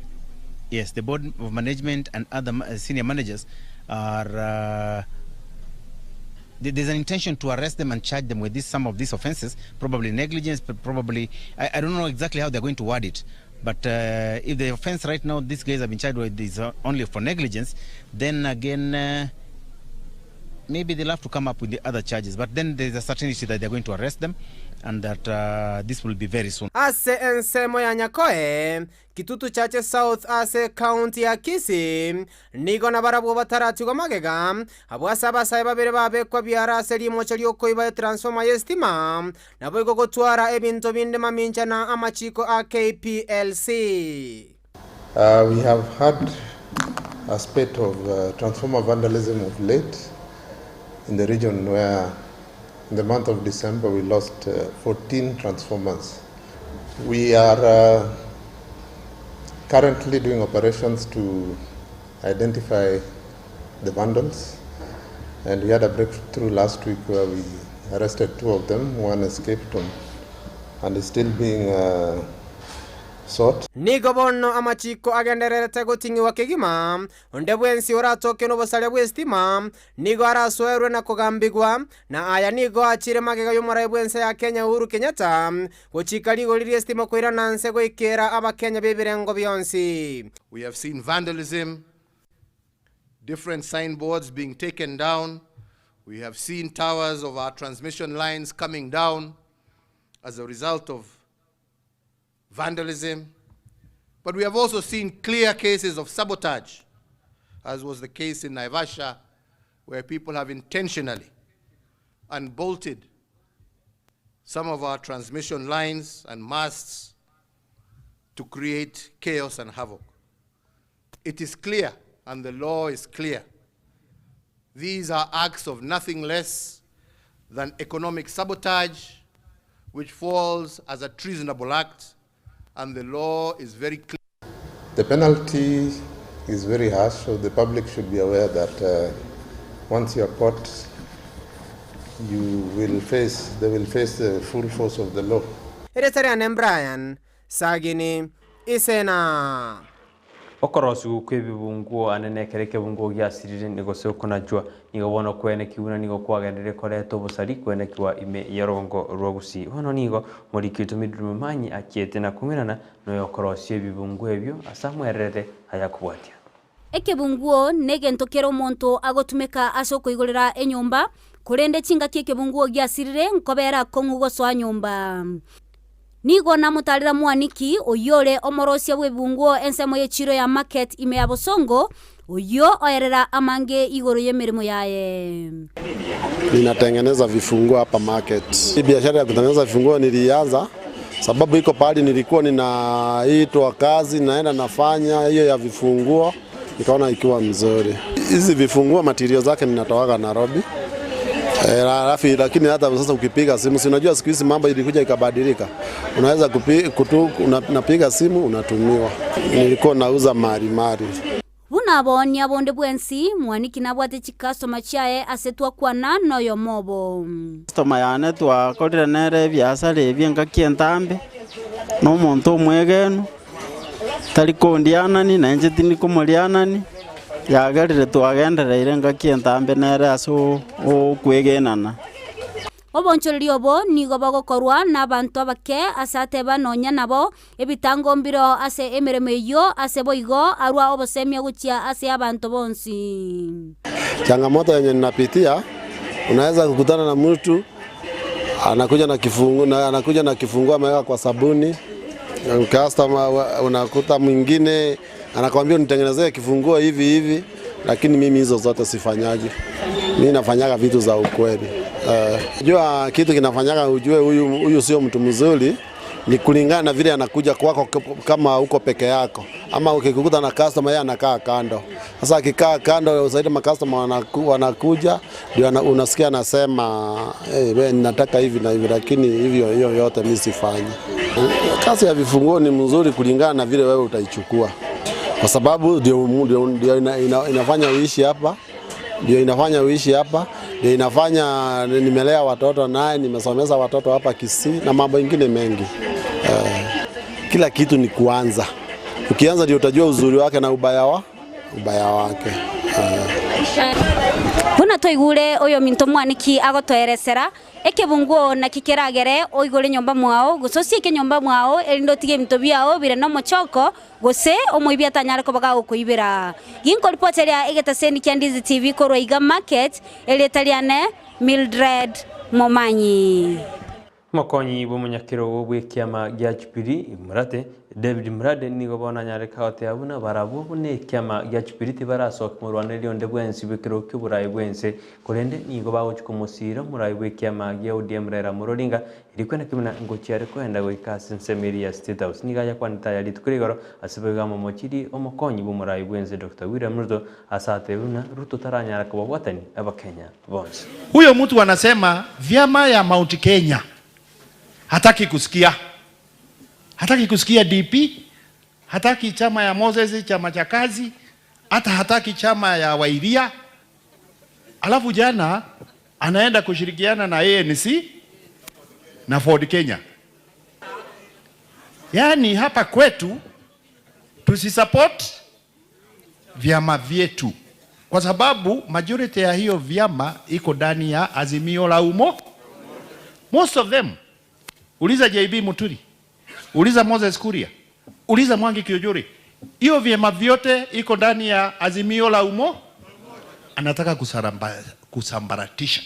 S8: yes the board of management and other senior managers are there's an intention to arrest them and charge them with this some of these offenses probably negligence probably I, I don't know exactly how they're going to word it but uh, if the offense right now these guys have been charged with is only for negligence then again uh, maybe they'll have to come up with the other charges but then there's a certainty that they're going to arrest them and that uh, this will be very soon.
S4: Ase ensemo ya Nyakoe, Kitutu Chache South ase ekaunti ya Kisii, nigo nabarabwo bataratigwa magega, abwo ase abasae babere babekwa biara ase rimocho riokoiba etransformer y'esitima, naboigo gotwara ebinto binde mamincha na amachiko a KPLC.
S9: Uh, we have had a spate of uh, transformer vandalism of late in the region where in the month of December we lost uh, 14 transformers. We are uh, currently doing operations to identify the vandals and we had a breakthrough last week where we arrested two of them. One escaped on, and is still being uh, sought.
S4: Nigo bono amachiko agendererete goting'igwa kegima, onde bwensi oratoke nobosaria bw'esitima nigo arasoerwe na kogambigwa, na aya nigo achire magega y'omorai bw'ense ya Kenya Uhuru Kenyatta gochika rigori ri'esitima koirana nse goikera Abakenya b'ebirengo bionsi.
S10: We have seen vandalism, different signboards being taken down. We have seen towers of our transmission lines coming down as a result of vandalism. But we have also seen clear cases of sabotage, as was the case in Naivasha, where people have intentionally unbolted some of our transmission lines and masts to create chaos and havoc. It is clear, and the law is clear. These are acts of nothing less than economic sabotage, which falls as a treasonable act, and the law is very clear.
S9: The penalty is very harsh, so the public should be aware that uh, once you are caught, you will face, they will face the full force of the law.
S4: Erieta riane Brian Sagini Isena.
S1: Okorosigwa kw'ebibunguo ane nekero ekebunguo giasirire ni gose okonachwa, nigo bono kwenekigwa buna nigo kwagenderire koreta obosari kwenekigwa ime y'orogongo rwa Gusii. Bono nigo omoriki oito Mildred Momanyi achiete na kong'irana noyokorosia ebibunguo ebio ase amwererete ayakobwatia.
S6: Ekebunguo negento kera omonto agotumeka ase okoigorera enyomba, korende chingaki ekebunguo giasirire nkobera akong'u gosoa nyomba. Nigo namotarera Mwaniki, oyio ore omorosia bw'ebibunguo ensemo y'echiiro ya Market ime ya Bosongo, oyio oerera amange igoro y'emeremo yaye.
S11: Ninatengeneza vifunguo hapa market. Hii biashara ya kutengeneza vifunguo nilianza sababu iko pahali nilikuwa ninaitwa kazi naenda nafanya hiyo ya vifunguo, nikaona ikiwa mzuri. Hizi vifunguo material zake ninatoaga Nairobi. Eh, alafu lakini hata sasa ukipiga simu, si unajua siku hizi mambo ilikuja ikabadilika, unaweza kupi, kutu, una, unapiga simu unatumiwa. Nilikuwa nauza mari mari.
S6: Buna aboonia bonde bwensi, Mwaniki nabwate chikastoma chiaye ase twakwana noyomo obo.
S12: Customer yane twakorire nere ebiasara ebi engaki entambe, na omonto omwegenu, tari kondianani na inche tindi komorianani, yagerire twagendereire engaki entambe nere ase okwegenana.
S6: Obonchoreria obo nigo bogokorwa nabanto abake ase ateba nonya nabo ebitango mbireo ase emeremo eyio ase boigo arwa obosemia gochia ase abanto bonsi.
S11: Changamoto yenye ninapitia, unaweza kukutana na mtu anakuja na kifungu, na anakuja na kifunguo ameweka kwa sabuni. Customer unakuta mwingine anakwambia unitengenezee kifunguo hivi hivi, lakini mimi hizo zote sifanyaji. Mimi nafanyaga vitu za ukweli. Jua kitu kinafanyaga ujue huyu huyu sio mtu mzuri ni kulingana na vile anakuja kwako kama uko peke yako, ama ukikukuta na customer yeye anakaa kando. Sasa akikaa kando zaidi ma customer wanakuja ndio unasikia anasema hey, we nataka hivi na hivi, lakini hivyo hiyo yote mimi sifanyi. Kazi ya vifunguo ni mzuri kulingana na vile wewe utaichukua, kwa sababu ndio, ndio, ndio ina, ina, inafanya uishi hapa ndio inafanya uishi hapa, ndio inafanya nimelea watoto naye, nimesomeza watoto hapa Kisii na mambo ingine mengi. Kila kitu ni kuanza. Ukianza ndio utajua uzuri wake na ubaya wa ubaya wake.
S6: Buna twaigure oyo minto mwaniki agotoeresera ekebunguo naki keragere oigore nyomba mwao gose osieke nyomba mwao erinde otige ebinto biao bire na omochoko gose omoibi atanyare koba gagokoibera. Ginkoripoteria egetaseni kia Ndizi TV korwa iga market erieta riane Mildred Momanyi.
S1: Omokonyi bw'omonyakerogo bw'ekiama gia Jubilee Murate, David Murade nigo bono anyare kagoteba buna barabwo buna ekiama gia Jubilee tibarasoka morwanereria onde bwensi bw'ekerogo ki'oborai bw'ense, korende nigo bagochia komosiira omorai bw'ekiama gia ODM Raila Amolo Odinga erio kwene buna ngochia are koenda goika ase ensemo eria ya State House. Nigo ayakwanete aya rituko ria igoro ase boigo amomochirie omokonyi bw'omorai bw'ense Doctor William Ruto ase atebe buna Ruto taranyara kobabwatani Abakenya bonsi.
S13: Huyo mtu anasema vyama ya Mount Kenya hataki kusikia, hataki kusikia DP, hataki chama ya Moses, chama cha kazi, hata hataki chama ya Wairia. Alafu jana anaenda kushirikiana na ANC na Ford Kenya. Yaani hapa kwetu tusisupport vyama vyetu kwa sababu majority ya hiyo vyama iko ndani ya Azimio la Umo. Most of them. Uliza JB Muturi, uliza Moses Kuria, uliza Mwangi Kiunjuri, hiyo vyama vyote iko ndani ya Azimio la Umo. Anataka kusambaratisha,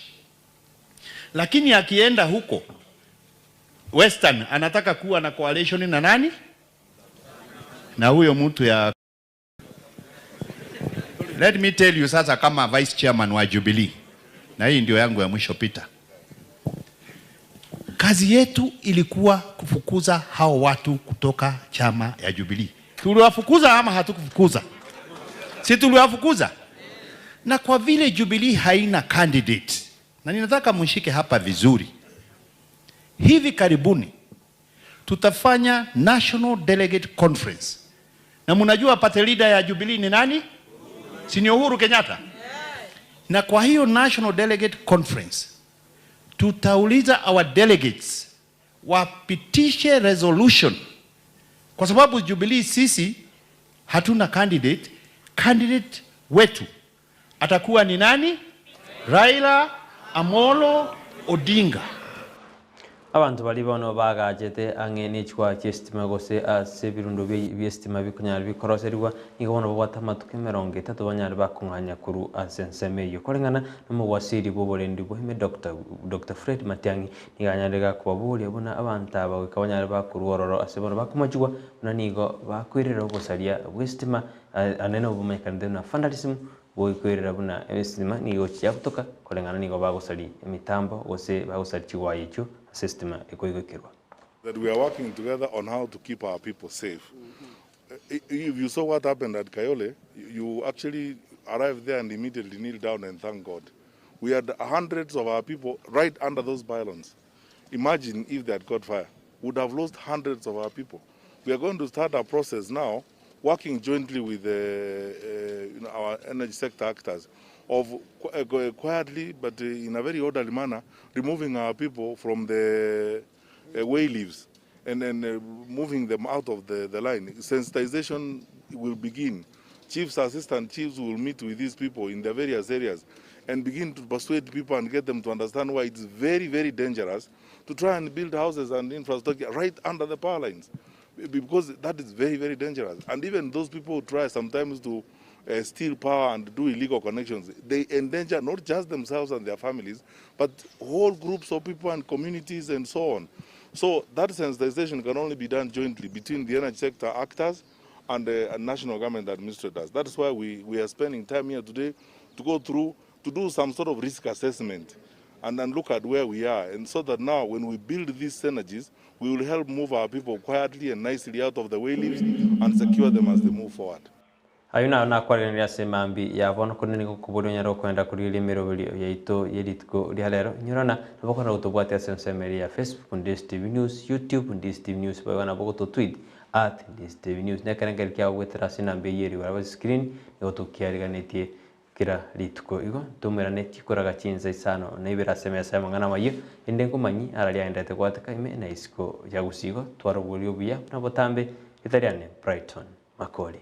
S13: lakini akienda huko Western anataka kuwa na coalition na nani? Na huyo mtu ya Let me tell you sasa, kama vice chairman wa Jubilee, na hii ndio yangu ya mwisho Peter, kazi yetu ilikuwa kufukuza hao watu kutoka chama ya Jubilee. Tuliwafukuza ama hatukufukuza? Si tuliwafukuza? Na kwa vile Jubilee haina candidate, na ninataka mshike hapa vizuri, hivi karibuni tutafanya National Delegate Conference, na mnajua party leader ya Jubilee ni nani? Si ni Uhuru Kenyatta? Na kwa hiyo National Delegate Conference tutauliza our delegates wapitishe resolution, kwa sababu Jubilee sisi hatuna candidate. Candidate wetu atakuwa ni nani? Raila Amolo Odinga.
S1: Abanto baria bono bagachete ang'e na echikwaa chia estima gose ase ebirundo bia estima bikonyara bikoroserigwa, nigo bono babwate amatuko emerongo etato banyare bakong'anya korwa ase ensemo eywo. Koreng'ana na omogwasiri bwa oborendi bwa Doctor, Doctor Fred Matiang'i nigo anyare gakobaboria buna abanto aba goika banyare bakorwa ororo ase bono bakomachigwa buna nigo bakoirera obosaria bwa estima anene obomanyekanete buna vandalism goikwerera buna estima nigo egochia yabutoka koreng'ana nigo bagosaria emitambo gose bagosaria chiwaya echio ase estima ekoigokerwa.
S14: That we are working together on how to keep our people safe. If you saw what happened at Kayole, you actually arrive there and immediately kneel down and thank God. We had hundreds of our people right under those pylons. Imagine if they had caught fire. We would have lost hundreds of our people. We are going to start a process now, working jointly with our energy sector actors, of quietly but in a very orderly manner, removing our people from the wayleaves and then moving them out of the line. Sensitization will begin. Chiefs, assistant chiefs will meet with these people in the various areas and begin to persuade people and get them to understand why it's very, very dangerous to try and build houses and infrastructure right under the power lines, because that is very, very dangerous. And even those people who try sometimes to steal power and do illegal connections, they endanger not just themselves and their families, but whole groups of people and communities and so on. So that sensitization can only be done jointly between the energy sector actors and the national government administrators. That's why we are spending time here today to go through, to do some sort of risk assessment and then look at where we are. And so that now when we build these synergies, we will help move our people quietly and nicely out of the wayleaves and secure them as they move forward.
S1: Ayo nayo nakwarĩrĩria ase mambi ya bono kũrĩ nĩgo kũbũria nyaro kwenda kũrigĩrĩria mĩrũbĩrio yaitũ ya rituko rĩa rero nyorona nabo kwenda gũtũbwatia ase ensemo ya Facebook Ndisi TV News, YouTube Ndisi TV News, boigo nabo gũtũtweet at Ndisi TV News. Nekerengeri kia gwetera ase enamba eywo ere igoro ase screen nigo tũkiariganĩtie kira rituko igo tumwĩranĩtie kũraga chinsa isano na ibere ase emesa ya mang'ana mayo ende nkomanyi araria aendete gwateka ime na isiko ya gosigo twarobworia obuya buna botambe ritariane Brighton Makori.